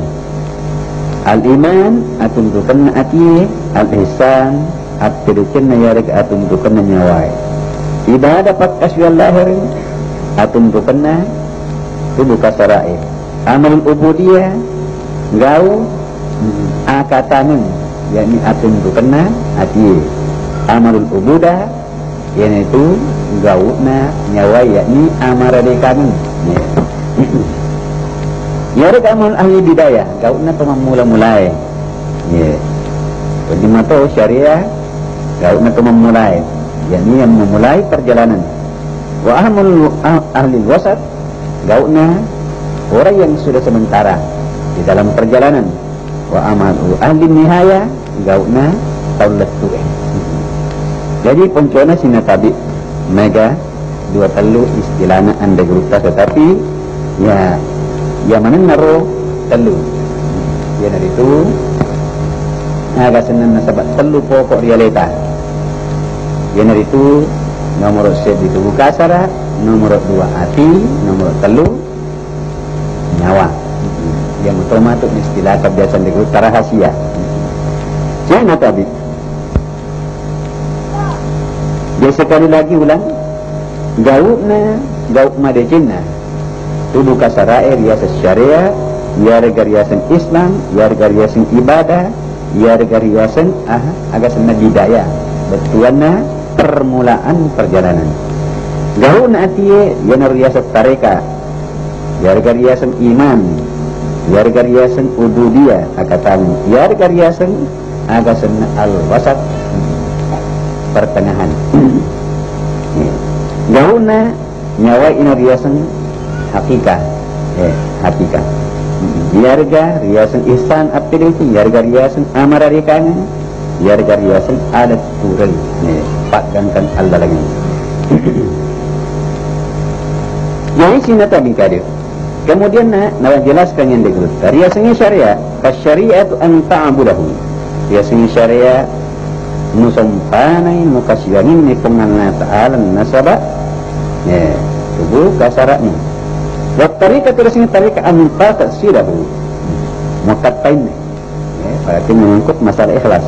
Al-iman, atunrukenna atie, al-ihsan, appedecenna yarega atunrukenna nyawae. Ibadah pakkasiwiang lahir, atunrukenna tubuh kasara'e. Amalul ubudiyah, gau akatangeng, yakni atunrukenna atie. Amalul ubudah, iyanaritu gau'na nyawae, yakni amaradekangeng. Ya. Yarega amalul ahli bidayah, gau'na to mammula-mulae. Ya. Jadi mato syariah, gau'na to mammulae, yakni yang memulai perjalanan. Wa amalul ah-, ahlil wasat, gau'na orang yang sudah sementara di dalam perjalanan. Wa amalu ahli nihaya, gau'na tau lettu'e. Jadi poncona sinatabi mega dua tellu istilahna ande gurutta, tetapi ya, ya manennaro tellu. Iyanaritu aga senna nasaba tellu pokok rialeta. Iyanaritu nomor seddi tubuh kasara, nomor dua ati, nomor tellu nyawa. Iya muto matu istilah kebiasaan di gurutta rahasia. Cena tabi. Jadi sekali lagi ulang, gau'na, gau madecenna tubuh kasara'e riaseng syariah, yarega riaseng Islam, yarega riaseng ibadah, yarega riaseng ah, aga senna bidayah, bettuanna permulaan perjalanan. Gau'na atie, yana riaseng tareka, yarega riaseng iman, yarega riaseng ubudiyah, akatang, yarega riaseng aga senna al-wasat, pertengahan. Gau'na nyawa ina riaseng hakika. Eh, hakika. Yarega riaseng ihsan appedeti, yarega riaseng amararekangeng, yarega riaseng adat turel. Eh, paggangkang allalengan. Jadi sinata bingkadir. Kemudian na, najelaskan yang degurutta. Riasengnge syariat, fasyariatu an ta'budahu. Riasengnge syariat, musompanai, mukasiwanginni Puang Allah Ta'ala nasaba, eh, tubuh kasara'ni. Wa tariqatu, riasengnge tariqah, an taqsidahu. Mukattainni. Ya, berarti menyangkut masalah ikhlas.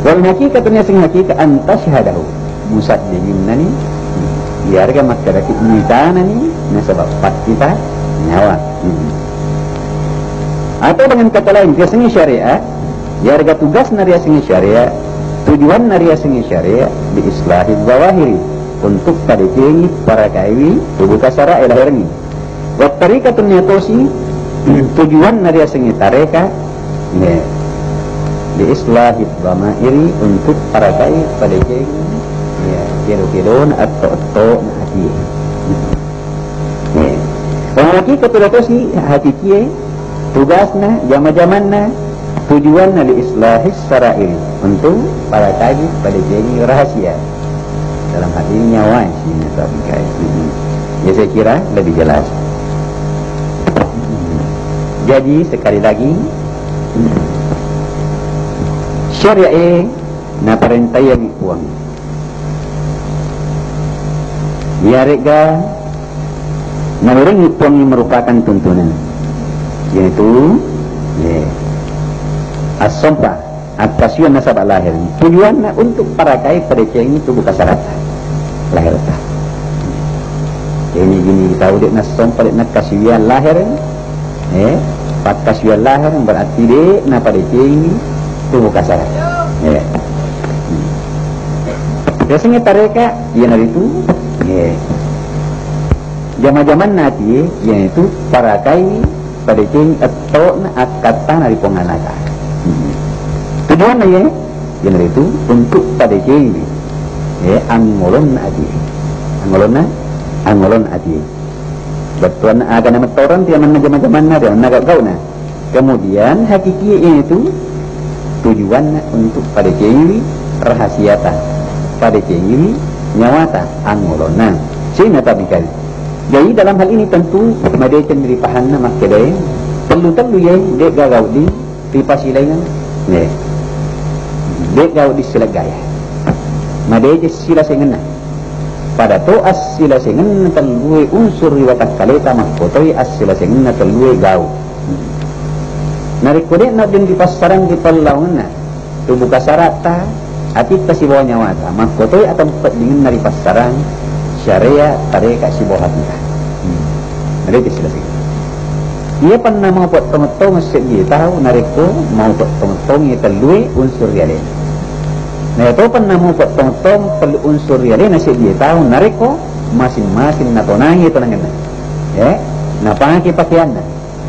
Wal haqiqatu, riaseng haqiqah, an tasyhadahu. Musaddiqinnani, yarega makkedaki muitanani, nasaba pakkita nyawa. Hmm. Atau dengan kata lain, riasengnge syariat, yarega tugasna riasengnge syariat, tujuanna riasengnge syariat, bi islahi zawahiri, untuk padecengi parakaiwi tubuh kasara'e lahirengngi. Wa tariqatun, natosi tujuanna riasengnge tareka, ya, li islahid dhamairi, untuk parakai padecengi, ya, kedo-kedona atto-ottona atie. Ya. Wa haqiqatu, natosi hakikie, tugasna, jama-jamanna, tujuanna li islahis sarairi, untuk parakai padecengi rahasia. Dalam hal ini nyawa, isinya sapi kai. Hmm. Ya, saya kira lebih jelas. Jadi, sekali lagi, syariat e naparentaiangngi Puang. Yarega Nawerengngi Puangnge merupakan tuntunan, yaitu, ye, assompa, akkasiwiang nasaba lahir. Tujuanna untuk parakai padecengi tubuh kasaratta, lahirta. Jadi gini, tau de' nassompa, de' nakkasiwiang lahir, eh, pakkasiwiang lahir berarti de' napadecengi tubuh kasara. Eh. Biasanya tareka, iyanaritu, eh, jama-jamanna atie, iyanaritu parakai padecengi etto'na akkattana ri Puang Allah Ta'ala. Hmm. Tujuanna iye, iyanaritu untuk padecengi, eh, angngolonna atie. Angngolonna, angngolonna atie. Bettuanna aga namettoreng, riamanna jama-jamanna, riamanna gau-gauna. Kemudian hakikinya itu tujuanna untuk padecengiwi rahasiata, padecengiwi nyawata, angngolonna. Sehingga tabikali. Jadi dalam hal ini tentu madeceng ri pahanna makkedae, tellu-tellu ye, de' gaga wedding ripasilaingeng, ne. De' gaga wedding sileggaya. Madeceng silasengenna. Pada to assilasengenna tellue unsur ri watakkaleta, makkotoi assilasengenna tellue gau. Narekko de'na wedding ripassarang ri pallawangenna tubuh kasaratta, atitta sibawa nyawata, makkotoi atempeddingenna ripassarang syariat, tareka sibawa hatita. Hmm. Narekko silasengenna. Iya penna mau pettongeng-tongeng seddie tau narekko mau pettongeng-tongeng tellue unsur ri alena. Na iya to penna mau pettongeng-tongeng tellu unsur ri alena seddie tau narekko masing-masing natonangi tonangenna. Eh, napake pakeanna,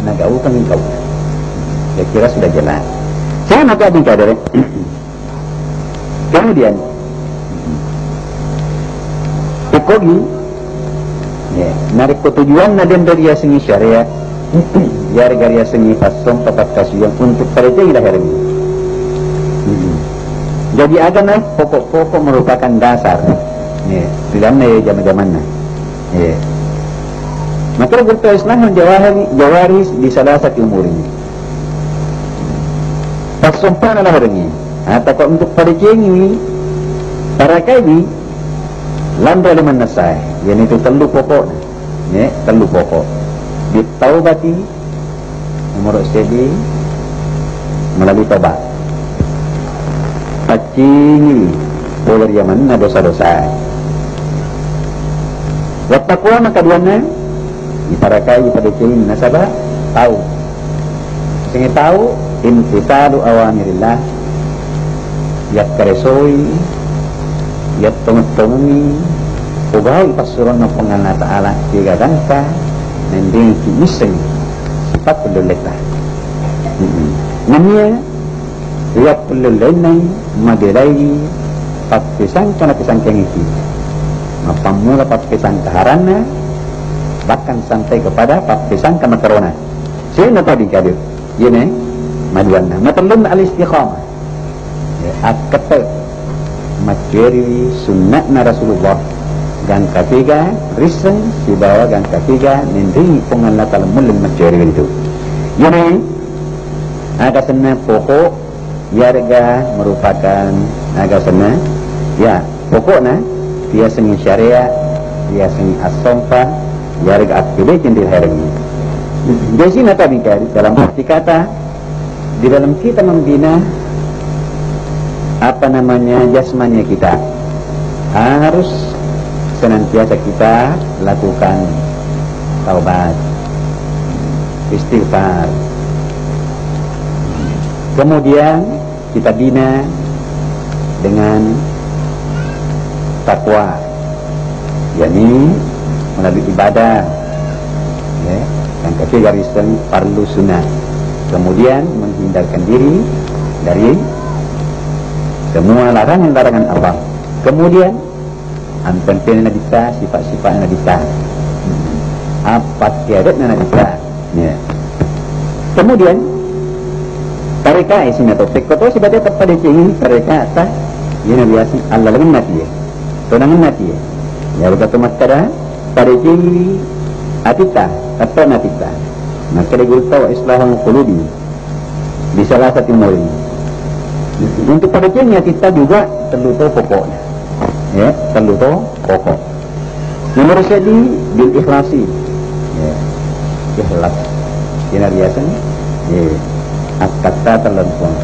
nagaukeng gauna. Kira-kira sudah jelas. Saya maka ading kadere. Kemudian, pekkogi, ya, narekko tujuanna denre riasengi syariat, yarega riasengi passompa pakkasiwiang untuk padecengi lahirmi. Mm-mm. Jadi agana pokok-pokok merupakan dasar, ya, ri lalenna ya jama-jamanna. Ya. Maka gurutta Islam jawahari, jawari di salah satu umur ini. Passompana laharengngi. Atau untuk padecengiwi, parakaiwi, lanro ale mannessae. Iyanaritu tellu pokokna. Ne, tellu pokok. Bittaubati, nomoro seddi, melalui toba. Paccingiwi, pole ri yamanna dosa-dosae. Wattaqwa makaduanna, iparakai, ipadecengi nasaba tau. Sing tau, imtithalu awamirillah, yakkaresoi, yattongeng-tongengi, pogau passuronna Puang Allah Ta'ala, kega gangka, nendengki misseng, sipattu lelletta. Mm-mm. Nennia, Iya pellellennai mabelai pappesangka napesangkangiki. Mappammula pappesangka haranna, bahkan sampai kepada pappesangka makarona. Sena tadi kadir. Iyene maduanna. Matellunna al-istiqamah. Ya, akkette. Maccueri sunna'na Rasulullah. Gangka tega risseng sibawa gangka tega nenringi Puang Allah Ta'ala mulle maccueri itu. Iyene Aga senna pokok, yarega merupakan aga senna, ya, pokokna riasengngi syariat, riasengngi assompa, yarega appedeceng ri laharengngi. Jadi, nata bingkai dalam arti kata, di dalam kita membina, apa namanya, jasmani kita, harus senantiasa kita lakukan taubat, istighfar. Kemudian kita bina dengan takwa, yakni melalui ibadah, ya, yang ketiga risen parlu sunnah. Kemudian menghindarkan diri dari semua larangan-larangan Allah. Kemudian Ampe-ampena nabitta, sifat-sifatna nabitta. Apa kiadatna nabitta. Ya. Kemudian, tarekae sininna to. Pekko to sibaca tappa decengi tareka ta, iyana biasa allalengenna tie. Tonangenna tie. Ya, begitu makkada, padecengi atitta, atau natitta. Makkada gurutta wa islahul qulubi. Di salah satu umur ini. Untuk padecengi atitta juga tellu to pokokna. Ya, tellu to pokok. Nomor seddi bil ikhlasi. Ikhlas. Iyana riaseng, eh, akkatta tellempuang.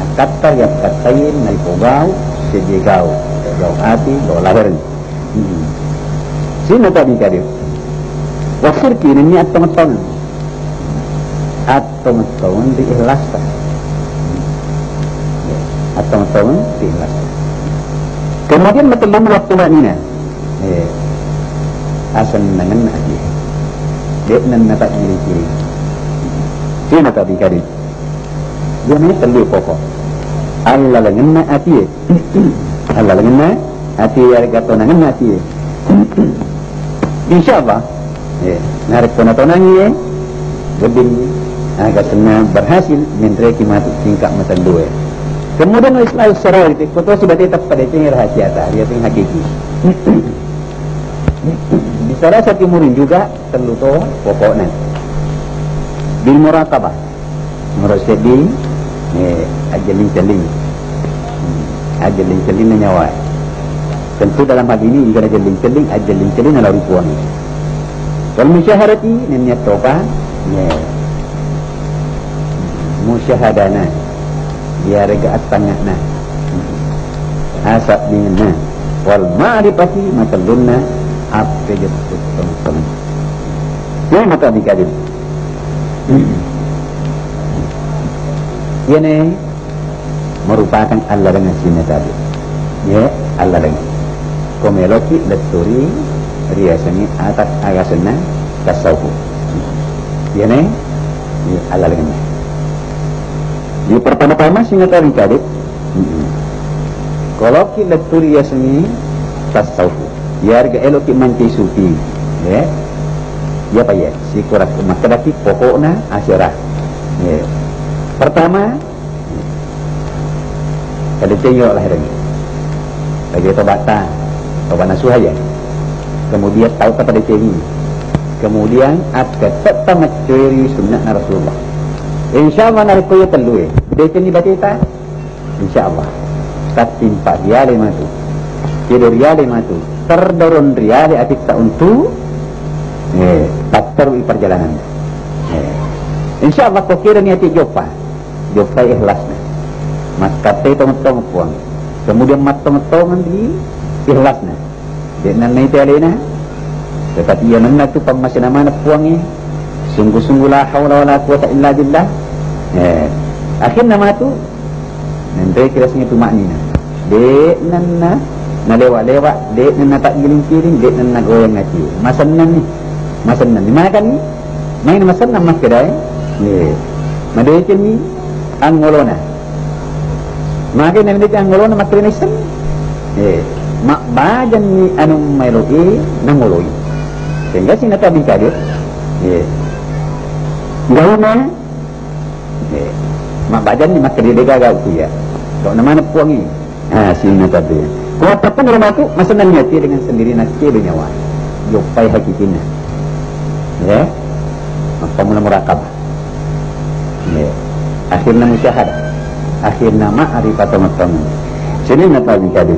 Akkatta riakkattai naipogau, seddie gau, gau ati, gau lahereng. Hmm. Sininna tabi kade. Wasirki nennia attong-tongeng. Attong-tongeng ri ikhlas. Attong-tongeng ri ikhlas. Kemudian matellunna wattu ma'nina. Eh, asennangenna atie. De'na natajjili-jili. Sininna tabi kade. Iyana tellu pokok. Allalengenna atie. Allalengenna atie, yarega tonangenna atie. Insyaallah, eh, narekko natonangi, eh, wedding, ah, aga senna berhasil menreki matu tingkat matellue. Kemudian wa islahus sarair, ko to sibatte tappa decengi rahasiata, riaseng hakiki. Di salah satu murid juga tellu to pokokna. Bil muraqabah. Nomor seddi, eh, ajelling-celling. Hmm, ajelling-celling na nyawa. Tentu dalam hal ini, jika ajelling-celling, ajelling-celling na lao ri Puang. Wal musyahadati, nennia topa, eh, musyahadana, iyarega attangngana, asabningenna. Wal ma'rifati, matellunna, appejettut tongeng-tongeng. Iya maka dikadin. Iyana merupakan allalengeng sininna tabi. Ya, allalengeng. Ko meloki lettu ri riasengnge atak agasenna tasawuf. Iyana, iya, allalengeng. Di pertama-tama sininna tabi kade. Mm-mm. Ko loki lettu ri riasengnge tasawuf. Iyarega eloki mancaji sufi. Ya. Iyapa iya? Sikurang makkedaki pokokna asyara. Ya. Pertama, tadecengi lao lahereng. Lagi tobatta, toba nasuha ya. Kemudian tau tapadecengi. Kemudian akkattetta maccoweri sunnahna Rasulullah. Insyaallah narekko iya tellue decengi bateta, insyaallah tattimpa riale matu. Kedo riale matu. Terdorong riale atitta untuk, eh, tatterui perjalanan. Eh. Insyaallah ko kedoni ati joppa. Joppai ikhlasna. Makkattai tongeng-tongeng Puang. Kemudian mattongeng-tongeng di ikhlasna. De'na naitai alena. Tetapi iya mennatu pammasena maneng Puangnge. Sungguh-sungguh la haula wala quwata illa billah. Eh, akhirna matu. Nanre kira sini tuma'nina. De'na na, nalewa-lewa, de'na na takgiling-giling, de'na na goyang ati. Masennanni. Masennanni. Makani, Maina masennang makkedae, eh, madecenni angngolona. Maka na madecenni angngolona makkedai naisseng, eh, mabbajanni anu maeloe nangoloi. Sehingga sininna tabi kade, eh, gauna, eh, mabbajanni makkedai degaga uku iya. Kau namana Puangnge. Ah, sininna tabe. Kuattappun rumahku, masennang niati dengan sendiri na kedo nyawa. Joppai hakikinna. Ya. Mappamula murakabah. Ya. Akhirna musyahadah. Akhirna ma'rifah tongeng-tongeng. Sininna tabe kade.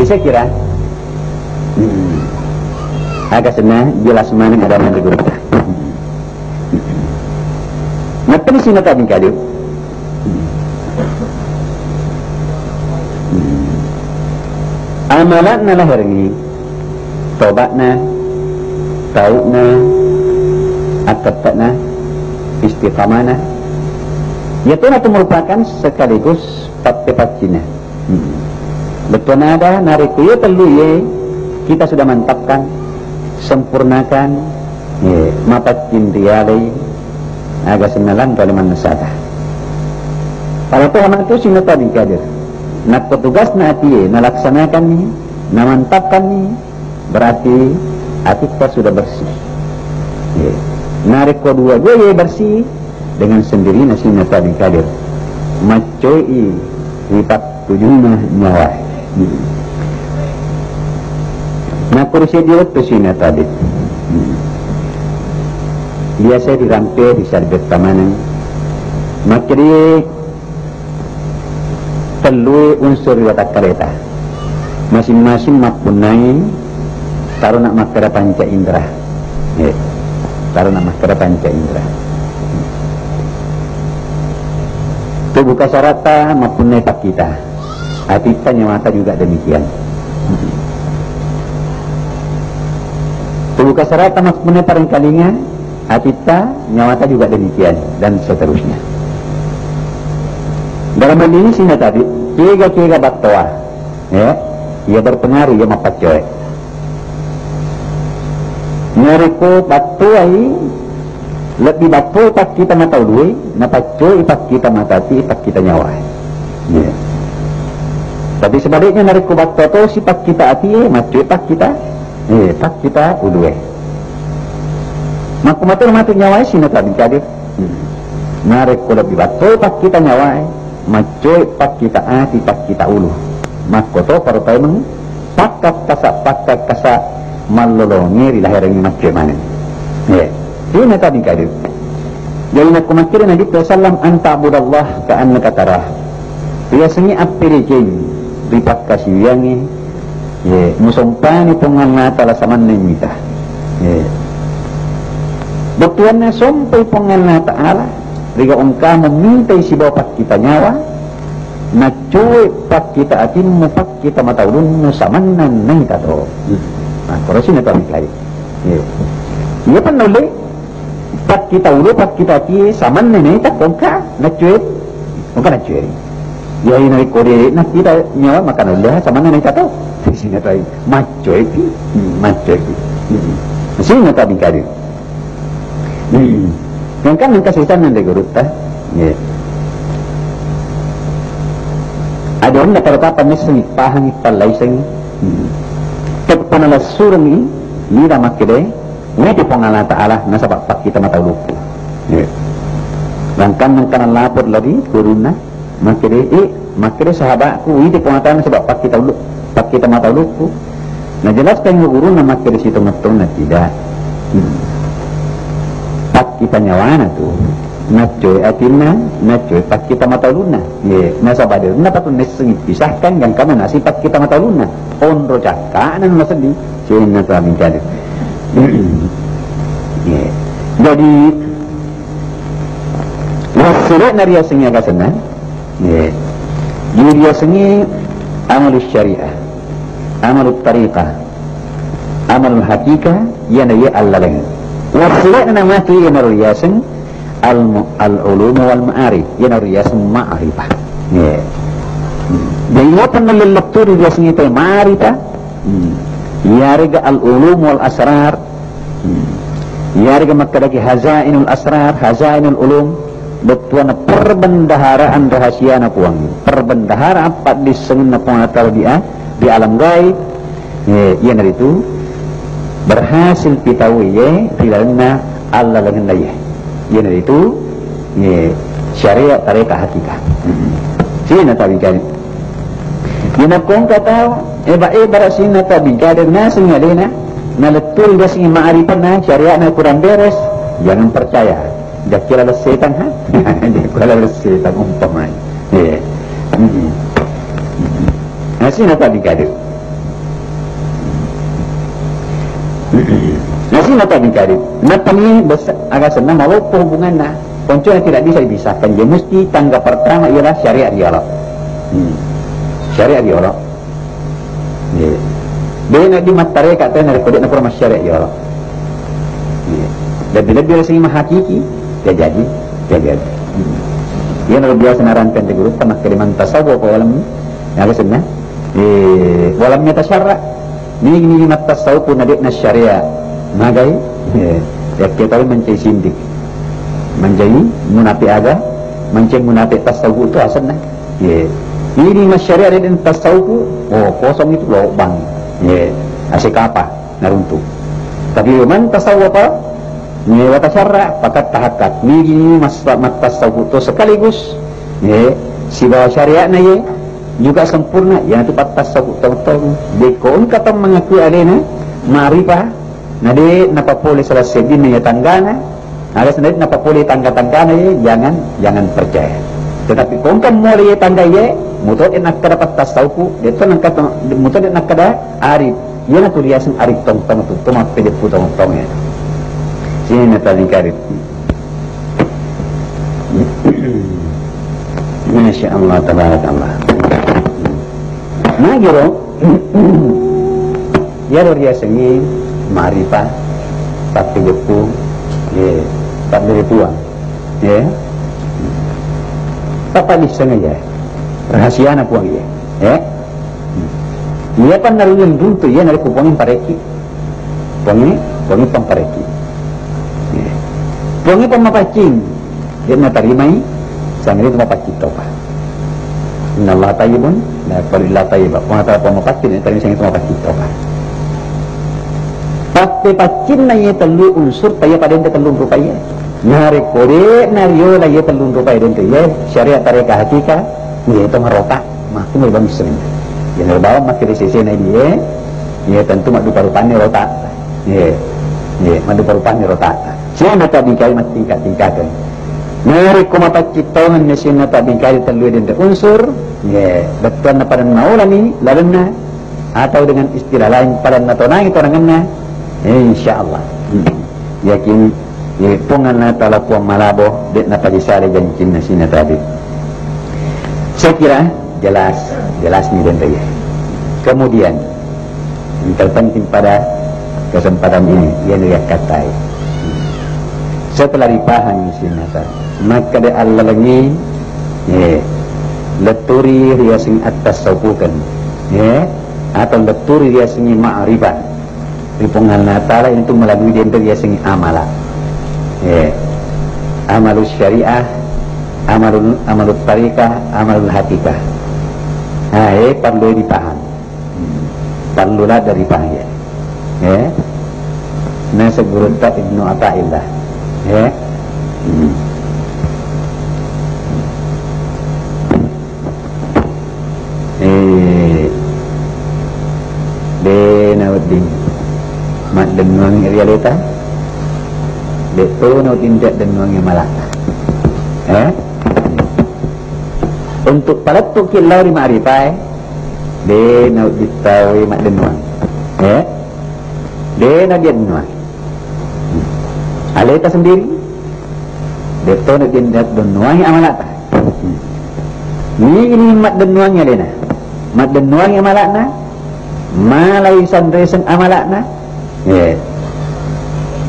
Bisa kira. Hmm. Aga senna jelas maneng ada nanti gurita. Mattani sininna tabe kade. Amala'na laherengngi, toba'na, tau'na, akkatta'na, istiqamana. Iyatu natu merupakan sekaligus patte-paccina. Hmm. Bettuanna ada, narekko iya tellu iye kita sudah mantapkan, sempurnakan, eh, mapaccing rialai, aga senna lanro ale mannessata. Pada toha matu sininna tabe kade. Nakko tugasna atie nalaksanakanni, namantapkanni, berarti atitta sudah bersih. Ya. Narekko dua-dua iye bersih, dengan sendirina sininna tabe kade maccoi ripattujunna nyawa. Nakko ri seddi wettu sininna tabe. Biasa dirampe ri saddetta maneng. Makkeda tellue unsur ri watakkaleta. Masing-masing mappunnai Tarona makkeda panca indera. Eh, tarona makkeda panca indera. Tubuh kasaratta mappunnai pakkita. Atitta, nyawata juga demikian. Tubuh kasaratta mappunnai parengkalinga, atitta, nyawata juga demikian, dan seterusnya. Dalam hal ini sehingga tadi, kega-kega battoa, ya, ia berpengaruh, ia mappaccoe. Narekko battoai, lebbi battoai pakkita mata ulue, napaccoi pakkita mata ati, pakkita nyawae. Iya. Tapi sebaliknya, narekko battoa tosi pakkita atie, maccoi pakkita, eh, pakkita ulue. Makko matu matu nyawae, sina tabi kadir. Hmm. Narekko lebbi battoai pakkita nyawae, maccoi pakkita ati, pakkita ulu. Makkoto paro paimeng pakkakkasa, pakkakkasa mallolongi ri laherengnge maccoi maneng. Ye. Sina tabi kadir. Jadi nakko makkeda Nabi sallallahu alaihi wasallam, "An ta'budallah ka'annaka tarah." Riasengnge appereceng ri pakkasiwiyangnge, ye, musompani Puang Allah Ta'ala samanna mita. Ye. Bettuanna sompai Puang Allah Ta'ala, riga engka memintai sibawa pakkita nyawa, naccoi pakkita atimmu, pakkita mata ulunnu samanna naita to. Nah, korosi na to amikai. Ye. Iya pa naulle pakkita ulu, pakkita atie samanna naita ko engka naccoi, ko engka naccoi. Iya, ina ko de nakkita nyawa maka naulle samanna naita to. Sina tai maccoi pi, hmm, maccoi pi. Hmm. Sina tabi kadir. Hmm. Yang kan engka sisanna de gurutta. Nggih. Ada onna pada kapan misseng ippahang, ippallaisengi. Hmm. Teppa nalassurengi, lira makkeda, "Witi Puang Allah Ta'ala, nasaba pakkita mata ulukku." Nggih. Yang kan engka nalapor lagi gurunna, makkeda, eh, makkeda sahabatku, "Witi Puang Allah Ta'ala, nasaba pakkita ulu, pakkita mata ulukku." Najelaskan gurunna makkeda sitongeng-tongeng, tidak. Hmm. Pakkita nyawana tu, naccoi atinna, naccoi pakkita mata ulunna. Ye, nasaba de, napa tu nesseng pisahkan, gangka manasi pakkita mata ulunna. Onro cakkana nasedding, sina tabi kadir. Ye. Jadi, wassele'na riasengnge aga senna, Ye. Jadi riasengnge amalus syariah, amalus tariqah, amalul haqiqah, iyana ye allaleng. Wassele'na namatu iyanaro riaseng al-, al-ulum wal ma'arif, iyanaro riaseng ma'rifah. Ye. Jadi iya pennellettu riasengnge te ma'rifah, hmm, iyarega al-ulum wal asrar, Hmm. Iyarega makkedaki hazainul asrar, hazainul ulum, bettuanna perbendaharaan rahasiana Puang. Perbendaharaan paddissengenna Puang Allah Ta'ala di a-, di alam gaib. Eh, iyanaritu berhasil pitau iye ri lalenna allalengenna iye. Iyanaritu, eh, syariat tarekat hakikat. Hmm. Sina tabi kadir. Ina kongka tau, eba-ebara sina tabi kadir naseng alena, naletturi gasengngi ma'rifatna, syariatna kurang beres, jangan percaya. Jakkira les setang, ha? Jakkira les setang umpamai. Iya. Mm-mm. Nasina tabi kadir. Nasina tabi kadir. Napani bes-, aga senna maloppo hubunganna. Koncona tidak bisa dipisahkan. Dia mesti tangga pertama ialah syariat riolo. Hmm. Syariat riolo. Iya. Dena di mattareka tena rekko dena pura masyariat riolo. Iya. Lebih-lebih rasanya mahakiki. Ya jadi, ya jadi. Hmm. Iya, luar biasa narankan di guru, pernah kalimat tasawuf apa walam, ya, aga senna? Eh, walam yatasharra. Nigi-nigi mattasawuf na de'na syariat. Magai? Eh, yakke tau mancai sindik. Mancai munafi aga? Mancai munafi tasawuf tu asenna. Ye. Ini masyariat de'na tasawuf, oh, kosong itu lobang. Ye. Ase kapa naruntu. Tapi man tasawwafa, ye, wa tasharra, fakat tahaqqaq. Nigi-nigi mas-, mattasawuf tu sekaligus, ye, sibawa syariatna ye, juga sempurna, iyanatu pattasawuf tongtong. Dekko engka tau mengaku alena ma'rifah, na de napapole salah seddinna iya tanggana, na de napapole tangga-tanggana ye, jangan, jangan percaya. Tetapi ko engka mole ye tangga ye, muto de nakkeda pattasawuf, de to nangka to, muto de nakkeda arif. Iyanatu riaseng ari tongtong tu, to mappedeppu tongtong ya. Sini na tadi karit. Masya Allah, tabarakallah. Magiro, iyaro riasengnge ma'rifah, pappedeppu, ye, pabbere Puang, ye. Pappabisseng aja. Rahasiana Puang, ye. Ye. Iyapa naruleng runtu, iya narekko Puangnge parekki. Puangnge, Puangnge pampareki. Puangnge pammapaccing. De'na tarimai, sangadinna tu mapaccing topa. Innallaha thayyibun, la yaqbalu illa thayyiba. Puang Ta'ala pammapaccing, de'na tarimai sangadinna tu mapaccing topa. Pappepaccinna iye tellu unsur, taiya pada ente tellu rupa iye. Narekko de'na riola iye tellu rupa iye, de'na iye syariat tareka hakika, iye to marotak. Makku melo bang sering. Iye, nero bawang makkeda sesena iye. Iye, tentu maddupa-rupanni rota. Iye. Iye, maddupa-rupanni rota. Siapa tak bingkai mattingkat-tingkatkan. Narekko mapaccing tongenni sininna tabbingkai tellu denre unsur, iye, bettuanna pada naolani lalenna, atau dengan istilah lain pada natonangi tonangenna, insya Allah. Hmm. Yakin Iye, Puang Allah Ta'ala Puang malabo, de'na pagisale jancinna sininna tabe. Saya kira jelas, jelas ni denre. Kemudian, yang terpenting pada kesempatan ini, iyanaritu akkatai. Setelah dipahami sininna tabe, maka de allalengi, ye, letturi riaseng attasawufukan, ye, atau letturi riaseng ma'rifah. Ri Puang Allah Ta'ala itu melalui denre riasengnge amala. Eh, amalus syariah, amalul, amalul tariqah, amalul haqiqah. Nah, eh, parellu dipaham. Hmm. Parellu ladde dipaham, ya. Eh. Naseng gurutta Ibnu Athaillah. Eh. Hmm. Eh, de nawedding maddennuangngi ri aleta, de to nawedding de dennuangngi amalata. Eh? Untuk palettuki lao ri ma'rifae, de nawedding tauwe maddennuang. Eh? De nawedding dennuang. Aleta sendiri, de to nawedding dennuangngi amalata. Nigi ni maddennuangngi alena, maddennuangngi amala'na, malai sanreseng amala'na, eh,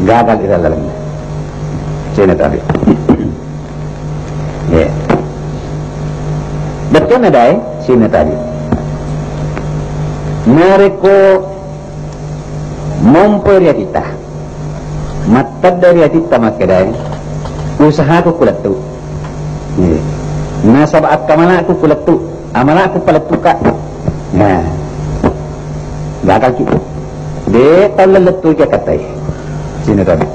gagal ri lalenna. Sininna tabe. Eh. Bettuanna dae, sininna tabe. Narekko mompoi ri atitta, mattedde ri atitta makkedae, usahaku kulettu. Iya. Nasaba akkamala'ku kulettu, amala'ku palettuka. Nah, gagalki. De tau lettuki akkatai. Sininna tabe.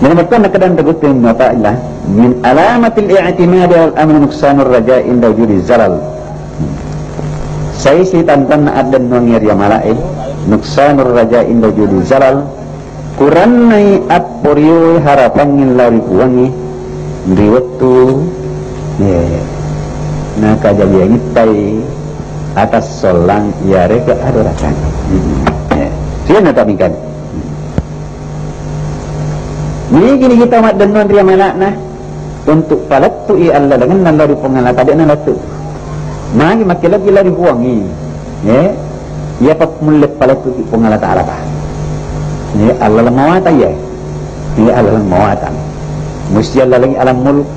Jadi, makanya kadang tegutin Bapak ilah, min alamatil i'timadi al amri nuqsanur raja inda wujudi zalal. Saisi tantanna addennuangnge ri amala'e, nuqsanur raja inda wujudi zalal, kurannai apporio harapangnge lao ri Puangnge ri wettu, eh, nakajajiangittai atassollang iyarega adorakangnge. Hmm. Eh, sininna tabe mingkani. Nigi-nigi tau maddennuang ri amala'na untuk palettu'i allalengenna lao ri Puang Allah Ta'ala, de'na lettu. Magi makkelebbi lao ri Puangnge, eh? Iyapa mulle palettuki Puang Allah Ta'ala, Pak. Eh, allaleng mawatang, ya. Eh, allaleng mawatang. Musti allalengi alam mulk,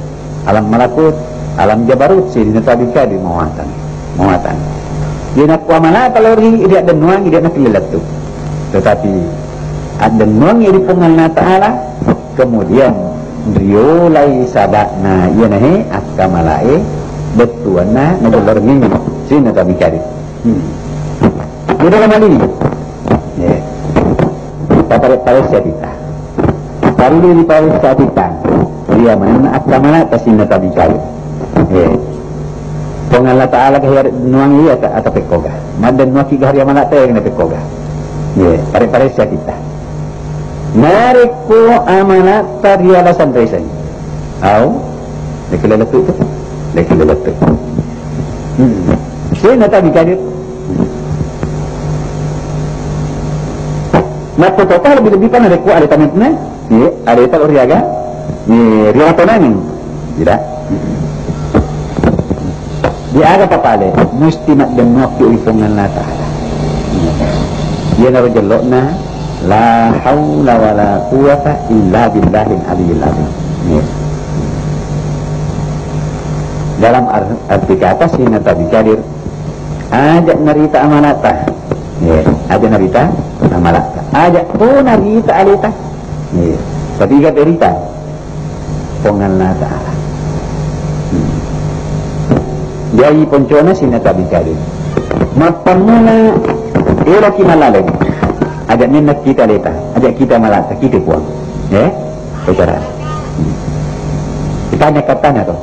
alam malakut, alam jabarut, sininna tabe kadi mawatang. Mawatang. Jadi nakko amalata lao ri, ri addennuangnge, de nakelle lettu. Tetapi addennuangnge ri Puang Allah Ta'ala, kemudian riolai saba'na iyanahe akkamala'e, bettuanna najellorengngi. Sininna tabe kadi. Hmm. Jadi dalam hal ini, ya. Papare-paressa atitta. Parellu riparessa atitta. Iya, manenna akkamalata sininna tabe kadi. Eh. Puang Allah Ta'ala ke hari nuang iya ta, ata pekkoga. Maddennuaki ke hari amalata iya kena pekkoga. Iya, pare-paressa atitta. Narekko amalata ri alasan reseng. Au, de kelle lettu tu. De kelle lettu. Hmm. Sininna tabe kadi. Mattotopa lebbi-lebbi pa narekko aleta metna, ye, aleta lo riaga, ye, riaga tonangi. Tidak. Di aga papale, musti maddennuakki ri Puang Allah Ta'ala. Iyanaro jello'na, la haula wala quwwata illa billahil aliyyil azim. Ye. Dalam ar-, arti kata, sininna Abdul Qadir, aja narita amalata. Ye, aja narita amalata. Aja to narita aleta. Ye, tapi iga berita. Puang Allah Ta'ala. Hmm. Jaji poncona sininna Abdul Qadir. Mappammula eloki malaleng. Aja nenna kita aleta, aja kita amalata, kita Puang. Eh? Bicara. Hmm. Kita hanya katanya tuh.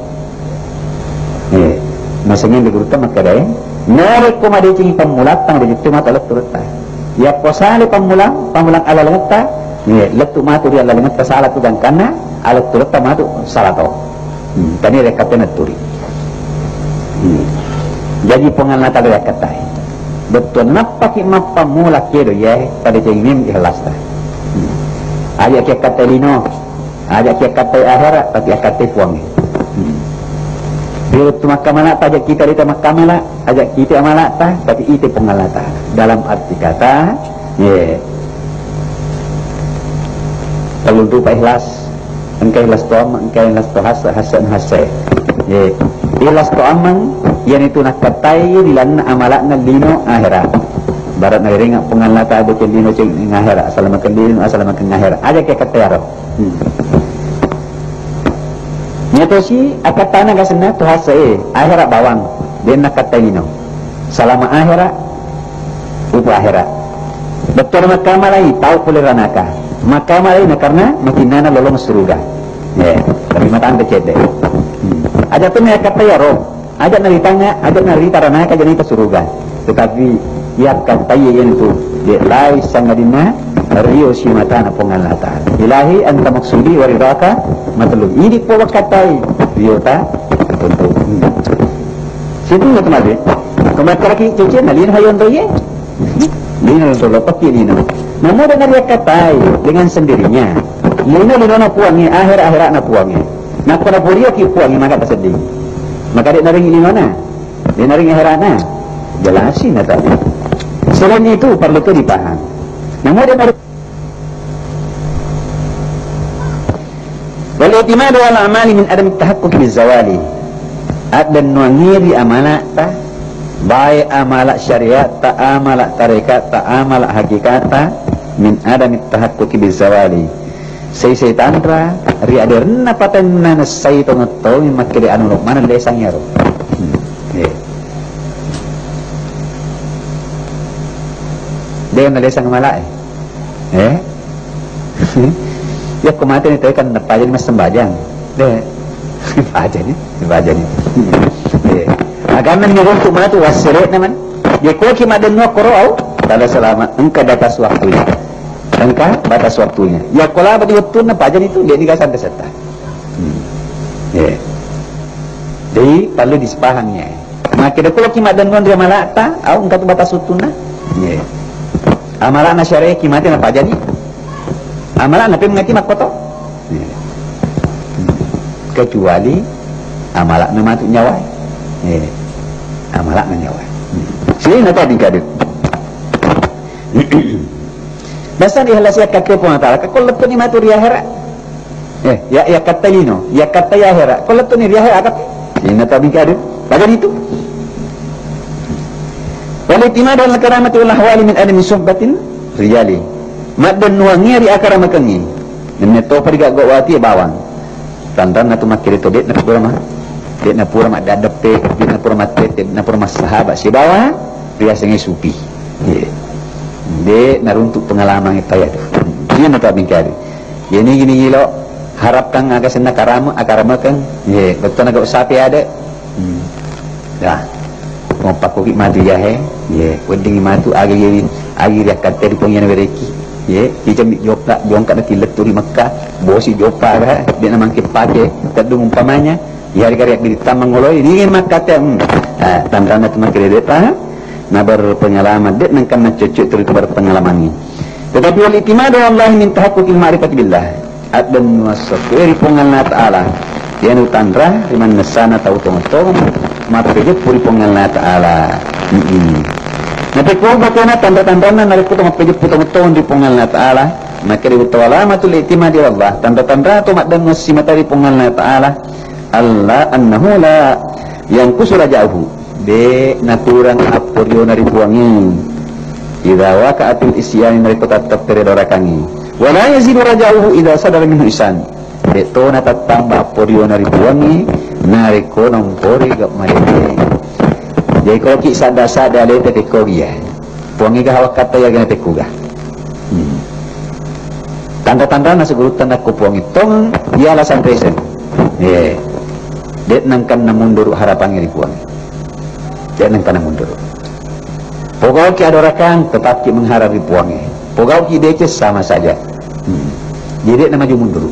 Eh, masengeng di gurutta makkeda, eh, narekko madecengi pammulatta, madeceng tu matu lettu letta. Yakko sale pammula, pammulang alalengetta, eh, lettu matu ri alalengetta sala tu gangkanna, alettu letta matu sala to. Hmm, tania riakkattena turi. Hmm. Jaji Puang Allah Ta'ala riakkattai. Bettuanna nappaki mappammula kedo iyae, padecengi memeng ihlasta. Hmm. Aja ki akkattai lino. Aja ki akkattai ahera, tapi akkattai Puangnge. Hmm. Ri wettu makkamala, aja kita rita makkamala, aja kita amalata, tapi ite Puang Allah Ta'ala. Dalam arti kata, ye. Tellu rupa ikhlas. Engka ikhlas to ammeng, engka ikhlas to hasa, hasa na hasa. Ye. Ikhlas to ammeng, iyanaritu nakkattai ri lalenna amala'na lino ahera. Barat nariringa Puang Allah Ta'ala, bete lino ceng ahera, asalamakeng lino, asalamakeng ahera. Aja ki akkattai aro. Hmm. Nyatosi akkattana gasenna to hasa e, ahera bawang, denna akkatta lino. Salama ahera, upa ahera. Bettuanna makkamalai tau pole ranaka. Makkamalai na karena makinnana lolong suruga. Ya, tapi matante cedde. Hmm. Aja tu me akkatta yaro. Aja naritangnga, aja narita ranaka, aja narita suruga. Tetapi yakkattai iyanatu de' lai sangadinna rio simatana Puang Allah Ta'ala. Ilahi anta maksudi wa ridhaka matlub. Idi Puang wakkattai riota tuntut. Hmm. Situ nggak kemarin. Kemarin lagi cuci nalin hayon toye. Lino lo pekki lino. Namu dengan riakkatai dengan sendirinya. Lino linona Puangnge, ahera-aherana Puangnge. Nakko naporio ki Puangnge maka tasedding. Maka de' naring linona. De' naring aherana. Jelasi na tadi. Selain itu perlu tu dipaham. Namu de' naring Wal i'timadu ala amali min adam tahaqquq bizawali. Addennuangngi ri amala'ta, baik amala syariatta, amala tarekatta, amala hakikatta, min adam tahaqquq bizawali. Sai-sai tanra ri aderenna patenna nessai tongeng-tongeng makkeda anu maneng lesang iyaro. Hmm. Eh. De' nalesang amala'e. Eh? Yakko mateni tauwe kan napajani massembajang. De'. Pajani, pajani. Eh. Aganna miruntu matu wassele'na man. Yakko ki maddennua koro au, tala salama. Engka batas waktunya. Engka batas waktunya. Yakko laba di wettunna pajani tu, de' niga santai setta. Hmm. Eh. Jadi perlu disepahami ya. Makkeda ko loki maddennuang ri amala'ta, au engka tu batas wettunna. Iya. Amala'na syariah ki mate napajani. Amala'na pe mengati makkoto. Iya. Kecuali amala'na matu nyawa. Iya. Amala'na nyawa. Sini na tadi kadu. Dasar ikhlas ya kate Puang Ta'ala, ko lettuni matu ri ahera. Eh, ya, ya katta lino, ya katta ya ahera. Ko lettuni ri ahera, aga? Inna tabi kadu. Baga itu. Wal i'timadu ala karamati wal ahwali min adami suhbatin rijali. Maddennuangi ri akaramakengi. Nenne topa ri gaggo wati bawang. Tanranna tu makkeda to, de' na pura ma-, de' na pura maddadeppe, de' na pura mattette, de' na pura massahaba sibawa riasengnge supi. Iya. De' naruntuk pengalaman taya tu. Iya na tu abingkari. Jadi gini gilo, harapkan aga senna karama, akaramekeng. Iya, betul na gak usah pi ada. Hmm. Ya. Kompakko ki matu jahe, ye, weddingi matu agi, agi riakkatte ri Puang Yang Bereki. Ye, ijammi jokka, jongka na tillettu ri Mekka, bosi joppa aga, de' na mangke pake, teddung umpamanya, ya, hari kari abbiri tamang ngoloi, ni makkatte, hmm. Ah, tanranna tu makkeda de' pa, na berpengalaman, de' nengka na cocok tu ri tu berpengalaman ni. Tetapi wal i'timadu ala Allah min tahaqqul ma'rifati billah. Addennuang sokkoe ri Puang Allah Ta'ala. Iyanu tanra ri mannessana tau tongeng-tongeng mappejeppu ri Puang Allah Ta'ala. Mm-mm. Napekko batena tanra-tanranna narekko to mappejeppu tongeng-tongeng ri Puang Allah Ta'ala, makkeda wa alamatul i'timadi ala Allah, tanra-tanra to maddennuang simata ri Puang Allah Ta'ala, alla annahu la yanqusu raja'uhu, de' naturang apporiona ri Puangnge. Idza waqa'a fil isyani, narekko tatteppe ri adorakangnge. Wa la yazidu raja'uhu idza sadara minhu ihsan. De' to natattamba apporiona ri Puangnge narekko nampori ga madeceng. Jadi koki sadda-sadda aleta tekkogi ya. Puangnge ga hawakkatta ya gana tekkuga. Hmm. Tanra-tanrana segurutta nakko Puangnge tong, iya alasan reseng. Eh. De' nengkanna munduru harapangnge ri Puangnge. De' nengkanna munduru. Pogauki adorakang, tetapki mengharap ri Puangnge. Pogauki deceng sama saja. Hmm. Jadi de' namaju munduru.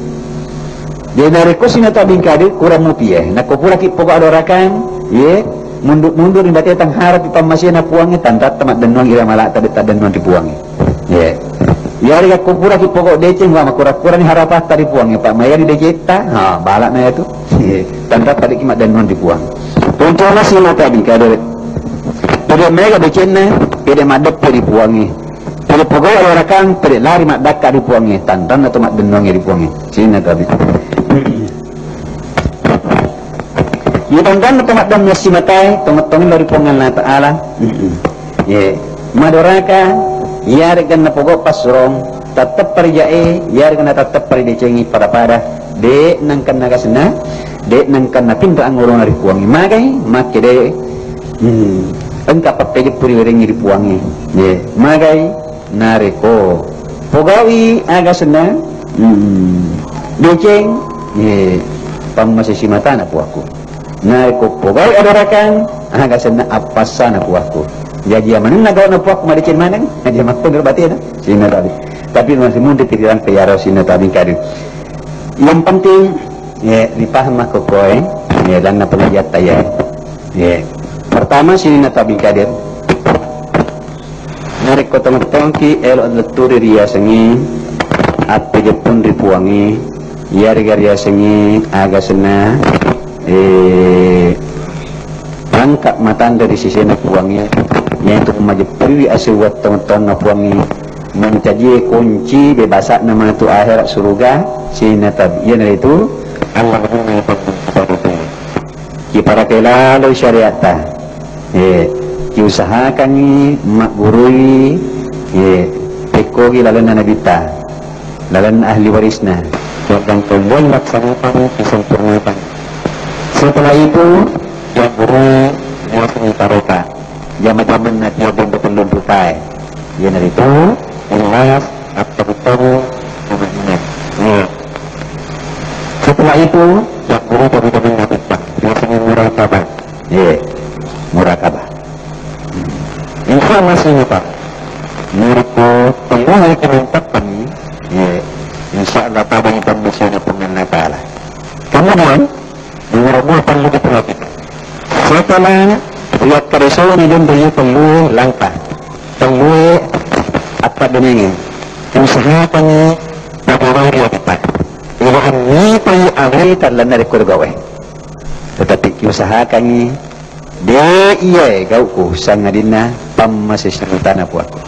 Jadi narekko sininna tau bingkade kurang mupi e. Nakko puraki pogau adorakang, ye, mundur-mundur ri bate tang harapi pammasena Puangnge, tanratta maddennuang ira malata de' taddennuang ri Puangnge. Ye. Iyarega ko puraki pogau deceng, wa makura-kurani harapatta ri Puangnge, pa mayani decetta, ha, balana yatu. Tanratta de'ki maddennuang ri Puang. Contohna sininna tau bingkade. Pede mega decenna, pede maddeppe ri Puangnge. Pede pogau adorakang, pede lari maddakka ri Puangnge, tanranna to maddennuangnge ri Puangnge. Sininna tau bingkade. Iya tanranna to maddennuang simatae, tongeng-tongeng lao ri Puang Allah Ta'ala. Mm-mm. Ye, madoraka, iyarega napogau passurong, tatteppa ri jae, iyarega natatteppa ri decengnge pada-pada, de' nengkanna aga senna, de' nengkanna pinra angngorona ri Puangnge. Magai, makkeda, hmm, engka pappejeppu riwerengngi ri Puangnge. Ye, magai, narekko pogaui aga senna, hmm, deceng, ye, pammase simatana Puakku. Narekko pogaui adorakang, aga senna appassana Puakku. Jaji iya manenna gau'na Puakku madeceng maneng, jaji makkoniro batena, sininna tau. Tapi masih mundi pikiran pe iyaro sininna tau bingkade. Yang penting, ye, ripahang makkokkoe, ye, lanna pengajiatta iyae. Ye. Pertama sininna tau bingkade. Narekko tongeng-tongengki elo letturi riasengnge appejeppung ri Puangnge, iyarega riasengnge aga senna, eh, rangka matanre ri sesena Puangnge, yaitu majeppuiwi asewwa tongeng-tongeng Puangnge, mancajie kunci bebasa'na matu ahera suruga, sininna tau. Iyanaritu Allahumma Kiparakai laloi syariatta. Eh, kiusahakangngi maggurui, eh, pekkogi lalenna nabitta, lalenna ahli warisna. Yang kedua laksanakan, disempurnakan. Setelah itu, yang guru diasengngi barokah. Jama-jamanna tio bondo pellung rupae. Iyanaritu ikhlas, attauhu, amane. Iya. Setelah itu, yang guru dari teman nabitta, biasanya murakabah. Iya, murakabah. Insya Allah sih, Pak. Narekko tongeng-tongeng kita mantap kami, iya, insya Allah pada ikan musuhnya Puang Allah Ta'ala. Kemudian, Nomor dua perlu diperhatikan. Setelah riakkaresoi ri denre tellu langkah, tellu appaddenengeng, usahakangngi bagaimana dia tepat. Ila annitai amali tallenna rekko gawe. Tetapi kiusahakangngi de' iyae gau'ku sangadinna pammase simitana Puakku.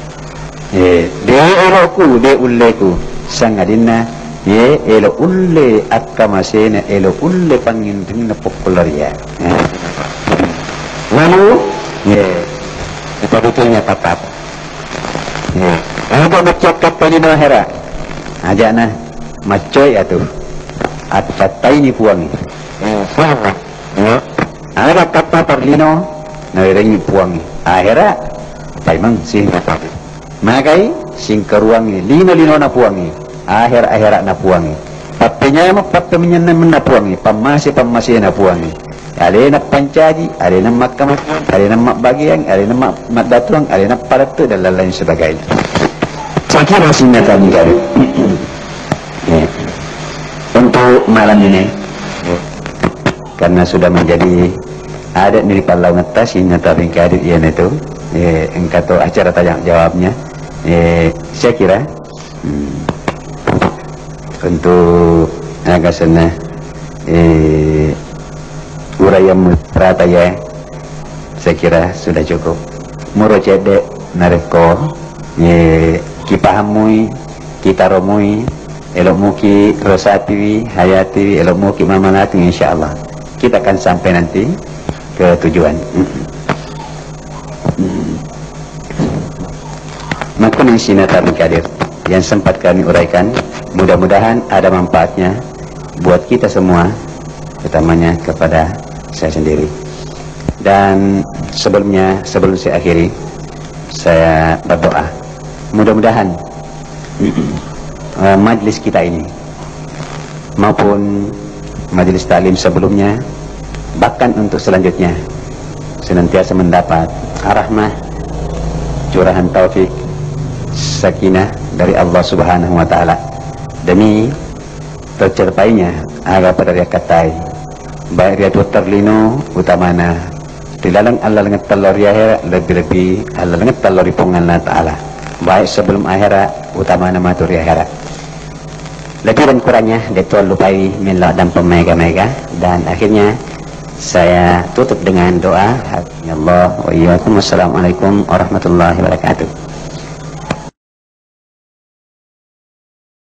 Eh, de' elo'ku, de' ulleku, sangadinna, ye, elo ulle akkamasena, elo ulle panginrinna pokkollaria. Eh. Lalu, ye, kita bikinnya tatap. Ye, ada bercakap tadi no ahera. Ajana, maccoi atu. Attattaini Puang. Eh, sama. Iya. Aga kappa parlino nawerengngi Puangnge. Ahera paimeng sih. Magai singkaruangnge lino-linona Puangnge. Ahera-ahera'na Puangnge. Pappenyameng pappemennyenna Puangnge. Pammase-pammasena Puangnge. Alena pancaji, alena makkamaseang, alena mabbagiang, alena ma-, maddatuang, alena palettu dan lain-lain sebagainya. Saya kira sinyata kami. Ya. Untuk malam ini, karena sudah menjadi adat dari pallaungetta, sininna tau bingkade iyanatu, eh, engka to acara tanya jawabnya. Eh, saya kira Hmm. Untuk aga senna, eh, uraian rata ya, saya kira sudah cukup. Muro cedde narekko, eh, kipahammui, kitaromui, elo muki rosatiwi, hayatiwi, elo muki mamalati, insya Allah kita akan sampai nanti ke tujuan. Makkunai sinata mengkadir yang sempat kami uraikan, mudah-mudahan ada manfaatnya buat kita semua, utamanya kepada saya sendiri. Dan sebelumnya, sebelum saya akhiri, saya berdoa. Mudah-mudahan, eh, majlis kita ini maupun majelis taklim sebelumnya, bahkan untuk selanjutnya, senantiasa mendapat rahmah, curahan taufik, sakinah dari Allah Subhanahu wa Ta'ala, demi tercapainya aga pada riakkatai, baik ri atuwottor lino, utamana ri laleng allalengetta lao ri ahera, lebbi-lebbi allalengetta lao ri Puang Allah Ta'ala, baik sebelum ahera, utamana matu ri ahera. Lebih dan kurangnya, de' tuallupai mellau dampeng maega-maega. Dan akhirnya saya tutup dengan doa. Hasbunallah wa iyyakum. Wassalamualaikum warahmatullahi wabarakatuh.